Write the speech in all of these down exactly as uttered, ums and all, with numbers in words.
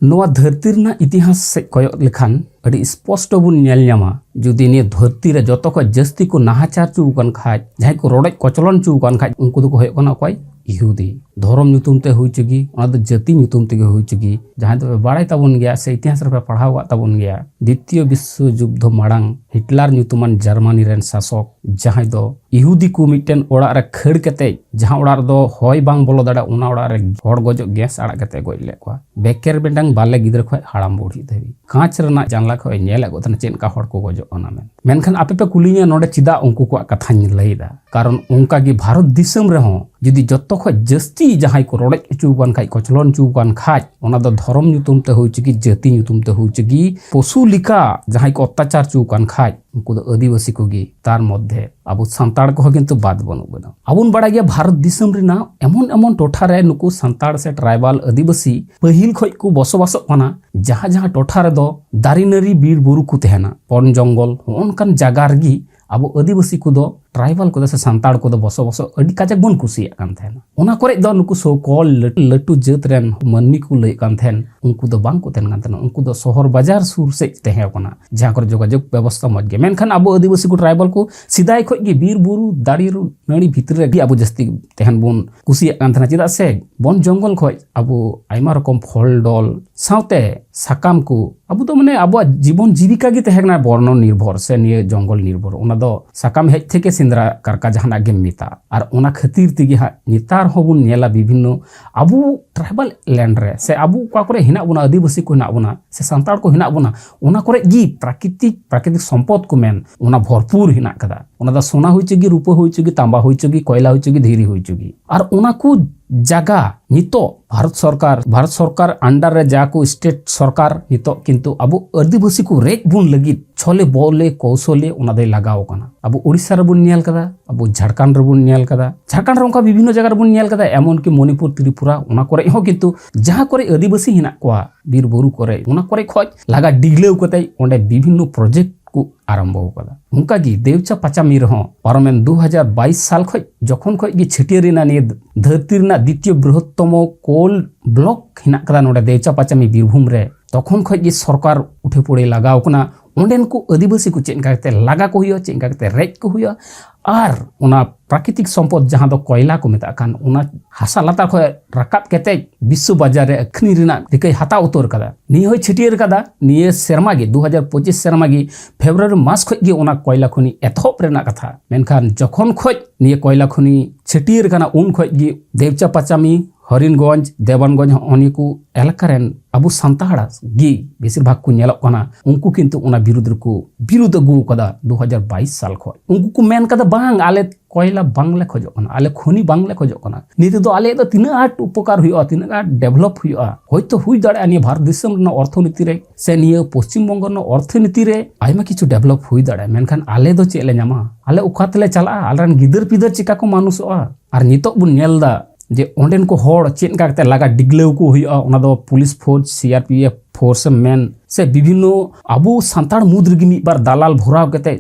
ᱱᱚᱣᱟ ᱫᱷᱟᱹᱨᱛᱤ ᱨᱮᱱᱟᱜ ᱤᱛᱤᱦᱟᱥ ᱥᱮᱫ ᱠᱚᱭᱚᱜ ᱞᱮᱠᱷᱟᱱ ᱟᱹᱰᱤ ᱥᱯᱚᱥᱴᱚ ᱵᱚᱱ ᱧᱮᱞ ᱧᱟᱢᱟ, ᱡᱩᱫᱤ ᱱᱤᱭᱟᱹ ᱫᱷᱟᱹᱨᱛᱤ ᱨᱮ ᱡᱚᱛᱚ ᱠᱷᱚᱱ ᱡᱟᱹᱥᱛᱤ ᱠᱚ ᱱᱟᱦᱟᱪᱟᱨ ᱦᱚᱪᱚ ᱟᱠᱟᱱ ᱠᱷᱟᱡ, ᱡᱟᱦᱟᱸᱭ ᱠᱚ ᱨᱚᱰᱚᱡ ᱠᱚᱪᱞᱚᱱ ᱦᱚᱪᱚ ᱟᱠᱟᱱ ᱠᱷᱟᱡ, ᱩᱱᱠᱩ ᱫᱚᱠᱚ ᱦᱩᱭᱩᱜ ᱠᱟᱱᱟ ᱚᱠᱚᱭ? ᱤᱦᱩᱫᱤ᱾ ᱫᱷᱚᱨᱚᱢ ᱧᱩᱛᱩᱢ ᱛᱮ ᱦᱩᱭ ᱦᱚᱪᱚ ᱜᱮ, ᱚᱱᱟ ᱫᱚ ᱡᱟᱹᱛᱤ ᱧᱩᱛᱩᱢ ᱛᱮᱜᱮ ᱦᱩᱭ ᱦᱚᱪᱚ ᱜᱮ, ᱡᱟᱦᱟᱸᱭ ᱫᱚᱯᱮ ᱵᱟᱲᱟᱭ ᱛᱟᱵᱚᱱ ᱜᱮᱭᱟ ᱥᱮ ᱤᱛᱤᱦᱟᱥ ᱨᱮᱯᱮ ᱯᱟᱲᱦᱟᱣ ᱟᱠᱟᱫ ᱛᱟᱵᱚᱱ ᱜᱮᱭᱟ, ᱫᱤᱛᱤᱭᱚ ᱵᱤᱥᱥᱚ ᱡᱩᱫᱽᱫᱷᱚ ᱢᱟᱲᱟᱝ ᱦᱤᱴᱞᱟᱨ ᱧᱩᱛᱩᱢᱟᱱ ᱡᱟᱨᱢᱟᱱᱤ ᱨᱮᱱ ᱥᱟᱥᱚᱠ, ᱡᱟᱦᱟᱸᱭ ᱫᱚ ᱤᱦᱩᱫᱤ ᱠᱚ ᱢᱤᱫᱴᱮᱱ ᱚᱲᱟᱜ ᱨᱮ ᱠᱷᱟᱹᱲ ᱠᱟᱛᱮ, ᱡᱟᱦᱟᱸ ᱚᱲᱟᱜ ᱨᱮᱫᱚ ᱦᱚᱭ ᱵᱟᱝ ᱵᱚᱞᱚ ᱫᱟᱲᱮᱭᱟᱜᱼᱟ, ᱚᱱᱟ ᱚᱲᱟᱜ ᱨᱮ ᱦᱚᱲ ᱜᱚᱡᱚᱜ ᱜᱮᱥ ᱟᱲᱟᱜ ᱠᱟᱛᱮ ᱜᱚᱡ ᱞᱮᱫ ᱠᱚᱣᱟ᱾ ᱵᱮᱠᱮᱨ ᱢᱤᱫᱴᱟᱝ ᱵᱟᱞᱮ ᱜᱤᱫᱽᱨᱟᱹ ᱠᱷᱚᱱ ᱦᱟᱲᱟᱢ ᱵᱩᱲᱦᱤ ᱫᱷᱟᱹᱵᱤᱡ ᱠᱟᱸᱪ ᱨᱮᱱᱟᱜ ᱡᱟᱱᱞᱟ ᱠᱷᱚᱱ ᱧᱮᱞ ᱮᱫ ᱠᱚ ᱛᱟᱦᱮᱱᱟ ᱪᱮᱫ ᱞᱮᱠᱟ ᱦᱚᱲ ᱠᱚ ᱜᱚᱡᱚᱜ ᱠᱟᱱᱟ ᱢᱮᱱ᱾ ᱢᱮᱱᱠᱷᱟᱱ ᱟᱯᱮ ᱯᱮ ᱠᱩᱞᱤᱧᱟ ᱱᱚᱰᱮ ᱪᱮᱫᱟᱜ ᱩᱱᱠᱩ ᱠᱚᱣᱟᱜ ᱠᱟᱛᱷᱟᱧ ᱞᱟᱹᱭ ᱮᱫᱟ? ᱠᱟᱨᱚᱱ ᱚᱱᱠᱟ ᱜᱮ ᱵᱷᱟᱨᱚᱛ ᱫᱤᱥᱚᱢ ᱨᱮᱦᱚᱸ ᱡᱩᱫᱤ ᱡᱚᱛᱚ ᱠᱷᱚᱱ ᱡᱟᱹᱥᱛᱤ ᱡᱟᱦᱟᱸᱭ ᱠᱚ ᱨᱚᱰᱚᱡ ᱦᱚᱪᱚ ᱟᱠᱟᱱ ᱠᱷᱟᱡ, ᱠᱚᱪᱞᱚᱱ ᱦᱚᱪᱚ ᱟᱠᱟᱱ ᱠᱷᱟᱡ, ᱚᱱᱟ ᱫᱚ ᱫᱷᱚᱨᱚᱢ ᱧᱩᱛᱩᱢ ᱛᱮ ᱦᱩᱭ ᱦᱚᱪᱚ ᱜᱮ, ᱡᱟᱹᱛᱤ ᱧᱩᱛᱩᱢ ᱛᱮ ᱦᱩᱭ ᱦᱚᱪᱚ ᱜᱮ, ᱯᱚᱥᱩ ᱞᱮᱠᱟ ᱡᱟᱦᱟᱸᱭ ᱠᱚ ᱚᱛᱛᱟᱪᱟᱨ ᱦᱚᱪᱚ ᱟᱠᱟᱱ ᱠᱷᱟᱡ, ᱩᱱᱠᱩ ᱫᱚ ᱟᱹᱫᱤᱵᱟᱹᱥᱤ ᱠᱚᱜᱮ᱾ ᱛᱟᱨ ᱢᱚᱫᱽᱫᱷᱮ ᱟᱵᱚ ᱥᱟᱱᱛᱟᱲ ᱠᱚᱦᱚᱸ ᱠᱤᱱᱛᱩ ᱵᱟᱫ ᱵᱟᱹᱱᱩᱜ ᱵᱚᱱᱟ᱾ ᱟᱵᱚᱱ ᱵᱟᱲᱟᱭ ᱜᱮᱭᱟ ᱵᱷᱟᱨᱚᱛ ᱫᱤᱥᱚᱢ ᱨᱮᱱᱟᱜ ᱮᱢᱚᱱ ᱮᱢᱚᱱ ᱴᱚᱴᱷᱟ ᱨᱮ ᱱᱩᱠᱩ ᱥᱟᱱᱛᱟᱲ ᱥᱮ ᱴᱨᱟᱭᱵᱟᱞ ᱟᱹᱫᱤᱵᱟᱹᱥᱤ ᱯᱟᱹᱦᱤᱞ ᱠᱷᱚᱡ ᱠᱚ ᱵᱚᱥᱚᱵᱟᱥᱚᱜ ᱠᱟᱱᱟ, ᱡᱟᱦᱟᱸ ᱡᱟᱦᱟᱸ ᱴᱚᱴᱷᱟ ᱨᱮᱫᱚ ᱫᱟᱨᱮ ᱱᱟᱹᱲᱤ ᱵᱤᱨ ᱵᱩᱨᱩ ᱠᱚ ᱛᱟᱦᱮᱱᱟ, ᱵᱚᱱ ᱡᱚᱝᱜᱚᱞ, ᱦᱚᱸᱜᱼᱚ ᱱᱚᱝᱠᱟᱱ ᱡᱟᱭᱜᱟ ᱨᱮᱜᱮ ᱟᱵᱚ ᱟᱹᱫᱤᱵᱟᱹᱥᱤ ᱠᱚᱫᱚ, ᱴᱨᱟᱭᱵᱟᱞ ᱠᱚᱫᱚ ᱥᱮ ᱥᱟᱱᱛᱟᱲ ᱠᱚᱫᱚ ᱵᱚᱥᱚᱵᱟᱥᱚᱜ ᱟᱹᱰᱤ ᱠᱟᱡᱟᱠ ᱵᱚᱱ ᱠᱩᱥᱤᱭᱟᱜ ᱠᱟᱱ ᱛᱟᱦᱮᱱᱟ᱾ ᱚᱱᱟ ᱠᱚᱨᱮ ᱫᱚ ᱱᱩᱠᱩ so called ᱞᱟᱹᱴᱩ, ᱞᱟᱹᱴᱩ ᱡᱟᱹᱛ ᱨᱮᱱ ᱢᱟᱹᱱᱢᱤ ᱠᱚ ᱞᱟᱹᱭᱮᱫ ᱠᱟᱱ ᱛᱟᱦᱮᱱ, ᱩᱱᱠᱩ ᱫᱚ ᱵᱟᱝ ᱠᱚ ᱛᱟᱦᱮᱱ ᱠᱟᱱ ᱛᱟᱦᱮᱱᱟ᱾ ᱩᱱᱠᱩ ᱫᱚ ᱥᱚᱦᱚᱨ ᱵᱟᱡᱟᱨ ᱥᱩᱨ ᱥᱮᱫ ᱛᱟᱦᱮᱸ ᱠᱟᱱᱟ, ᱡᱟᱦᱟᱸ ᱠᱚᱨᱮ ᱡᱳᱜᱟᱡᱳᱜᱽ ᱵᱮᱵᱚᱥᱛᱷᱟ ᱢᱚᱡᱽ ᱜᱮ᱾ ᱢᱮᱱᱠᱷᱟᱱ ᱟᱵᱚ ᱟᱹᱫᱤᱵᱟᱹᱥᱤ ᱠᱚ, ᱴᱨᱟᱭᱵᱟᱞ ᱠᱚ ᱥᱮᱫᱟᱭ ᱠᱷᱚᱡ ᱜᱮ ᱵᱤᱨ ᱵᱩᱨᱩ ᱫᱟᱨᱮ ᱨᱩ-, ᱱᱟᱹᱲᱤ ᱵᱷᱤᱛᱨᱤ ᱨᱮᱜᱮ ᱟᱵᱚ ᱡᱟᱹᱥᱛᱤ ᱛᱟᱦᱮᱱ ᱵᱚᱱ ᱠᱩᱥᱤᱭᱟᱜ ᱠᱟᱱ ᱛᱟᱦᱮᱱᱟ᱾ ᱪᱮᱫᱟᱜ ᱥᱮ ᱵᱚᱱ ᱡᱚᱝᱜᱚᱞ ᱠᱷᱚᱡ ᱟᱵᱚ ᱟᱭᱢᱟ ᱨᱚᱠᱚᱢ ᱯᱷᱚᱞ ᱰᱚᱞ ᱥᱟᱶᱛᱮ ᱥᱟᱠᱟᱢ ᱠᱚ, ᱟᱵᱚ ᱫᱚ ᱢᱟᱱᱮ ᱟᱵᱚᱣᱟᱜ ᱡᱤᱵᱚᱱ ᱡᱤᱵᱤᱠᱟ ᱜᱮ ᱛᱟᱦᱮᱸ ᱠᱟᱱᱟ ᱵᱚᱱᱚ ᱱᱤᱨᱵᱷᱚᱨ ᱥᱮ ᱱᱤᱭᱟᱹ ᱡᱚᱝᱜᱚᱞ ᱱᱤᱨᱵᱷᱚᱨ᱾ ᱚᱱᱟ ᱫᱚ ᱥᱟᱠᱟᱢ ᱦᱮᱡ ᱛᱷᱮᱠᱮ ᱥᱮᱸᱫᱽᱨᱟ ᱠᱟᱨᱠᱟ ᱡᱟᱦᱟᱱᱟᱜ ᱜᱮᱢ ᱢᱮᱛᱟᱜ᱾ ᱟᱨ ᱚᱱᱟ ᱠᱷᱟᱹᱛᱤᱨ ᱛᱮᱜᱮ ᱦᱟᱸᱜ ᱱᱮᱛᱟᱨ ᱦᱚᱸᱵᱚᱱ ᱧᱮᱞᱟ ᱵᱤᱵᱷᱤᱱᱱᱚ ᱟᱵᱚ ᱴᱨᱟᱭᱵᱟᱞ ᱞᱮᱱᱰ ᱨᱮ ᱥᱮ ᱟᱵᱚ ᱚᱠᱟ ᱠᱚᱨᱮ ᱦᱮᱱᱟᱜ ᱵᱚᱱᱟ, ᱟᱹᱫᱤᱵᱟᱹᱥᱤ ᱠᱚ ᱦᱮᱱᱟᱜ ᱵᱚᱱᱟ ᱥᱮ ᱥᱟᱱᱛᱟᱲ ᱠᱚ ᱦᱮᱱᱟᱜ ᱵᱚᱱᱟ, ᱚᱱᱟ ᱠᱚᱨᱮ ᱜᱮ ᱯᱨᱟᱠᱨᱤᱛᱤᱠ, ᱯᱨᱟᱠᱨᱤᱛᱤᱠ ᱥᱚᱢᱯᱚᱫ ᱠᱚ ᱢᱮᱱ, ᱚᱱᱟ ᱵᱷᱚᱨᱯᱩᱨ ᱦᱮᱱᱟᱜ ᱠᱟᱫᱟ᱾ ᱚᱱᱟ ᱫᱚ ᱥᱳᱱᱟ ᱦᱩᱭ ᱪᱚᱜᱤ, ᱨᱩᱯᱟᱹ ᱦᱩᱭ ᱪᱚᱜᱤ, ᱛᱟᱸᱵᱟ ᱦᱩᱭ ᱪᱚᱜᱤ, ᱠᱚᱭᱞᱟ ᱦᱩᱭ ᱪᱚᱜᱤ, ᱫᱷᱤᱨᱤ ᱦᱩᱭ ᱪᱚᱜᱤ᱾ ᱟᱨ ᱚᱱᱟ ᱠᱚ ᱡᱟᱜᱟ ᱱᱤᱛᱚᱜ ᱵᱷᱟᱨᱚᱛ ᱥᱚᱨᱠᱟᱨ, ᱵᱷᱟᱨᱚᱛ ᱥᱚᱨᱠᱟᱨ under ᱨᱮ ᱡᱟ ᱠᱚ state ᱥᱚᱨᱠᱟᱨ ᱱᱤᱛᱚᱜ ᱠᱤᱱᱛᱩ ᱟᱵᱚ ᱟᱹᱫᱤᱵᱟᱹᱥᱤ ᱠᱚ ᱨᱮᱡ ᱵᱚᱱ ᱞᱟᱹᱜᱤᱫ ᱪᱷᱚᱞᱮ ᱵᱚᱞᱮ ᱠᱳᱣᱥᱚᱞᱮ ᱚᱱᱟ ᱫᱚᱭ ᱞᱟᱜᱟᱣ ᱠᱟᱱᱟ᱾ ᱟᱵᱚ ᱳᱰᱤᱥᱟ ᱨᱮᱵᱚᱱ ᱧᱮᱞ ᱠᱟᱫᱟ, ᱟᱵᱚ ᱡᱷᱟᱲᱠᱷᱚᱸᱰ ᱨᱮᱵᱚᱱ ᱧᱮᱞ ᱠᱟᱫᱟ, ᱡᱷᱟᱲᱠᱷᱚᱸᱰ ᱨᱮ ᱚᱱᱠᱟ ᱵᱤᱵᱷᱤᱱᱱᱚ ᱡᱟᱭᱜᱟ ᱨᱮᱵᱚᱱ ᱧᱮᱞ ᱠᱟᱫᱟ, ᱮᱢᱚᱱ ᱠᱤ ᱢᱚᱱᱤᱯᱩᱨ, ᱛᱨᱤᱯᱩᱨᱟ, ᱚᱱᱟ ᱠᱚᱨᱮ ᱦᱚᱸ ᱠᱤᱱᱛᱩ ᱡᱟᱦᱟᱸ ᱠᱚᱨᱮ ᱟᱹᱫᱤᱵᱟᱹᱥᱤ ᱦᱮᱱᱟᱜ ᱠᱚᱣᱟ ᱵᱤᱨ ᱵᱩᱨᱩ ᱠᱚᱨᱮ, ᱚᱱᱟ ᱠᱚᱨᱮ ᱠᱷᱚᱡ ᱞᱟᱜᱟ ᱰᱤᱜᱞᱟᱹᱣ ᱠᱟᱛᱮ ᱚᱸᱰᱮ ᱵᱤᱵᱷᱤᱱᱱᱚ project ᱠᱚ ᱟᱨᱟᱢᱵᱚ ᱟᱠᱟᱫᱟ᱾ ᱚᱱᱠᱟᱜᱮ ᱫᱮᱣᱪᱟ ᱯᱟᱪᱟᱢᱤ ᱨᱮᱦᱚᱸ ᱯᱟᱨᱚᱢᱮᱱ ᱫᱩ ᱦᱟᱡᱟᱨ ᱵᱟᱭᱤᱥ ᱥᱟᱞ ᱠᱷᱚᱱ, ᱡᱚᱠᱷᱚᱱ ᱠᱷᱚᱱ ᱜᱮ ᱪᱷᱟᱹᱴᱭᱟᱹᱨ ᱮᱱᱟ ᱱᱤᱭᱟᱹ ᱫᱷᱟᱹᱨᱛᱤ ᱨᱮᱱᱟᱜ ᱫᱤᱛᱤᱭᱚ ᱵᱨᱤᱦᱚᱛᱛᱚᱢᱚ ᱠᱳᱞ ᱵᱞᱚᱠ ᱦᱮᱱᱟᱜ ᱠᱟᱫᱟ ᱱᱚᱰᱮ ᱫᱮᱣᱪᱟ ᱯᱟᱪᱟᱢᱤ ᱵᱤᱨᱵᱷᱩᱢ ᱨᱮ, ᱛᱚᱠᱷᱚᱱ ᱠᱷᱚᱱ ᱜᱮ ᱥᱚᱨᱠᱟᱨ ᱩᱴᱷᱮ ᱯᱩᱲᱮ ᱞᱟᱜᱟᱣ ᱠᱟᱱᱟ᱾ ᱚᱸᱰᱮᱱ ᱠᱚ ᱟᱹᱫᱤᱵᱟᱹᱥᱤ ᱠᱚ ᱪᱮᱫ ᱞᱮᱠᱟ ᱠᱟᱛᱮ ᱞᱟᱜᱟ ᱠᱚ ᱦᱩᱭᱩᱜᱼᱟ, ᱪᱮᱫ ᱞᱮᱠᱟ ᱠᱟᱛᱮ ᱨᱮᱡ ᱠᱚ ᱦᱩᱭᱩᱜᱼᱟ, ᱟᱨ ᱚᱱᱟ ᱯᱨᱟᱠᱨᱤᱛᱤᱠ ᱥᱚᱢᱯᱚᱫ ᱡᱟᱦᱟᱸ ᱫᱚ ᱠᱚᱭᱞᱟ ᱠᱚ ᱢᱮᱛᱟᱜ ᱠᱟᱱ, ᱚᱱᱟ ᱦᱟᱥᱟ ᱞᱟᱛᱟᱨ ᱠᱷᱚᱱ ᱨᱟᱠᱟᱵ ᱠᱟᱛᱮ ᱵᱤᱥᱥᱚ ᱵᱟᱡᱟᱨ ᱨᱮ ᱟᱹᱠᱷᱨᱤᱧ ᱨᱮᱱᱟᱜ ᱨᱤᱠᱟᱹᱭ ᱦᱟᱛᱟᱣ ᱩᱛᱟᱹᱨ ᱠᱟᱫᱟ᱾ ᱱᱤᱭᱟᱹ ᱦᱚᱸᱭ ᱪᱷᱟᱹᱴᱭᱟᱹᱨ ᱠᱟᱫᱟ ᱱᱤᱭᱟᱹ ᱥᱮᱨᱢᱟ ᱜᱮ, ᱫᱩ ᱦᱟᱡᱟᱨ ᱯᱚᱸᱪᱤᱥ ᱥᱮᱨᱢᱟ ᱜᱮ, ᱯᱷᱮᱵᱽᱨᱩᱣᱟᱨᱤ ᱢᱟᱥ ᱠᱷᱚᱱ ᱜᱮ ᱚᱱᱟ ᱠᱚᱭᱞᱟ ᱠᱷᱚᱱᱤ ᱮᱛᱚᱦᱚᱵ ᱨᱮᱱᱟᱜ ᱠᱟᱛᱷᱟ᱾ ᱢᱮᱱᱠᱷᱟᱱ ᱡᱚᱠᱷᱚᱱ ᱠᱷᱚᱱ ᱱᱤᱭᱟᱹ ᱠᱚᱭᱞᱟ ᱠᱷᱚᱱᱤ ᱪᱷᱟᱹᱴᱭᱟᱹᱨ ᱠᱟᱱᱟ, ᱩᱱ ᱠᱷᱚᱱ ᱜᱮ ᱫᱮᱣᱪᱟ ᱯᱟᱪᱟᱢᱤ, ᱦᱚᱨᱤᱱᱜᱚᱸᱡᱽ, ᱫᱮᱣᱟᱱᱜᱚᱸᱡᱽ, ᱦᱚᱸᱜᱼᱚ ᱱᱤᱭᱟᱹ ᱠᱚ ᱮᱞᱟᱠᱟ ᱨᱮᱱ ᱟᱵᱚ ᱥᱟᱱᱛᱟᱲ ᱜᱮ ᱵᱮᱥᱤᱨ ᱵᱷᱟᱜᱽ ᱠᱚ ᱧᱮᱞᱚᱜ ᱠᱟᱱᱟ, ᱩᱱᱠᱩ ᱠᱤᱱᱛᱩ ᱚᱱᱟ ᱵᱤᱨᱩᱫᱽ ᱨᱮᱠᱚ ᱵᱤᱨᱩᱫᱽ ᱟᱹᱜᱩ ᱟᱠᱟᱫᱟ ᱫᱩ ᱦᱟᱡᱟᱨ ᱵᱟᱭᱤᱥ ᱥᱟᱞ ᱠᱷᱚᱱ᱾ ᱩᱱᱠᱩ ᱠᱚ ᱢᱮᱱ ᱠᱟᱫᱟ, "ᱵᱟᱝ, ᱟᱞᱮ ᱠᱚᱭᱞᱟ ᱵᱟᱝᱞᱮ ᱠᱷᱚᱡᱚᱜ ᱠᱟᱱᱟ, ᱟᱞᱮ ᱠᱷᱚᱱᱤ ᱵᱟᱝᱞᱮ ᱠᱷᱚᱡᱚᱜ ᱠᱟᱱᱟ᱾ ᱱᱤᱭᱟᱹ ᱛᱮᱫᱚ ᱟᱞᱮᱭᱟᱜ ᱫᱚ ᱛᱤᱱᱟᱹᱜ ᱟᱸᱴ ᱩᱯᱚᱠᱟᱨ ᱦᱩᱭᱩᱜᱼᱟ, ᱛᱤᱱᱟᱹᱜ ᱟᱸᱴ ᱰᱮᱵᱷᱞᱚᱯ ᱦᱩᱭᱩᱜᱼᱟ, ᱦᱚᱭᱛᱳ ᱦᱩᱭ ᱫᱟᱲᱮᱭᱟᱜᱼᱟ ᱱᱤᱭᱟᱹ ᱵᱷᱟᱨᱚᱛ ᱫᱤᱥᱚᱢ ᱨᱮᱱᱟᱜ ᱚᱨᱛᱷᱚᱱᱤᱛᱤ ᱨᱮ ᱥᱮ ᱱᱤᱭᱟᱹ ᱯᱚᱥᱪᱤᱢ ᱵᱚᱝᱜᱚ ᱨᱮᱱᱟᱜ ᱚᱨᱛᱷᱚᱱᱤᱛᱤ ᱨᱮ ᱟᱭᱢᱟ ᱠᱤᱪᱷᱩ ᱰᱮᱵᱷᱞᱚᱯ ᱦᱩᱭ ᱫᱟᱲᱮᱭᱟᱜᱼᱟ, ᱢᱮᱱᱠᱷᱟᱱ ᱟᱞᱮ ᱫᱚ ᱪᱮᱫ ᱞᱮ ᱧᱟᱢᱟ? ᱟᱞᱮ ᱚᱠᱟ ᱛᱮᱞᱮ ᱪᱟᱞᱟᱜᱼᱟ? ᱟᱞᱮᱨᱮᱱ ᱜᱤᱫᱟᱹᱨ ᱯᱤᱫᱟᱹᱨ ᱪᱮᱠᱟ ᱠᱚ ᱢᱟᱱᱩᱥᱚᱜᱼᱟ?" ᱟᱨ ᱱᱤᱛᱚᱜ ᱵᱚᱱ ᱧᱮᱞ ᱮᱫᱟ ᱡᱮ ᱚᱸᱰᱮᱱ ᱠᱚ ᱦᱚᱲ ᱪᱮᱫ ᱞᱮᱠᱟ ᱠᱟᱛᱮ ᱞᱟᱜᱟ ᱰᱤᱜᱽᱞᱟᱹᱣ ᱠᱚ ᱦᱩᱭᱩᱜᱼᱟ, ᱚᱱᱟ ᱫᱚ ᱯᱩᱞᱤᱥ ᱯᱷᱳᱨᱥ, ᱥᱤ ᱟᱨ ᱯᱤ ᱮᱯᱷ ᱯᱷᱳᱨᱥ ᱮᱢ ᱢᱮᱱ, ᱥᱮ ᱵᱤᱵᱷᱤᱱᱱᱚ ᱟᱵᱚ ᱥᱟᱱᱛᱟᱲ ᱢᱩᱫᱽ ᱨᱮᱜᱮ ᱢᱤᱫ ᱵᱟᱨ ᱫᱟᱞᱟᱞ ᱵᱷᱚᱨᱟᱣ ᱠᱟᱛᱮ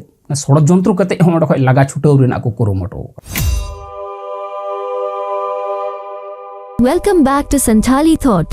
ᱥᱚᱲᱚᱡᱚᱱᱛᱨᱚ ᱠᱟᱛᱮ ᱦᱚᱸ ᱚᱸᱰᱮ ᱠᱷᱚᱱ ᱞᱟᱜᱟ ᱪᱷᱩᱴᱟᱹᱣ ᱨᱮᱱᱟᱜ ᱠᱚ ᱠᱩᱨᱩᱢᱩᱴᱩ ᱟᱠᱟᱫᱟ᱾ Welcome back to Santhali Thought.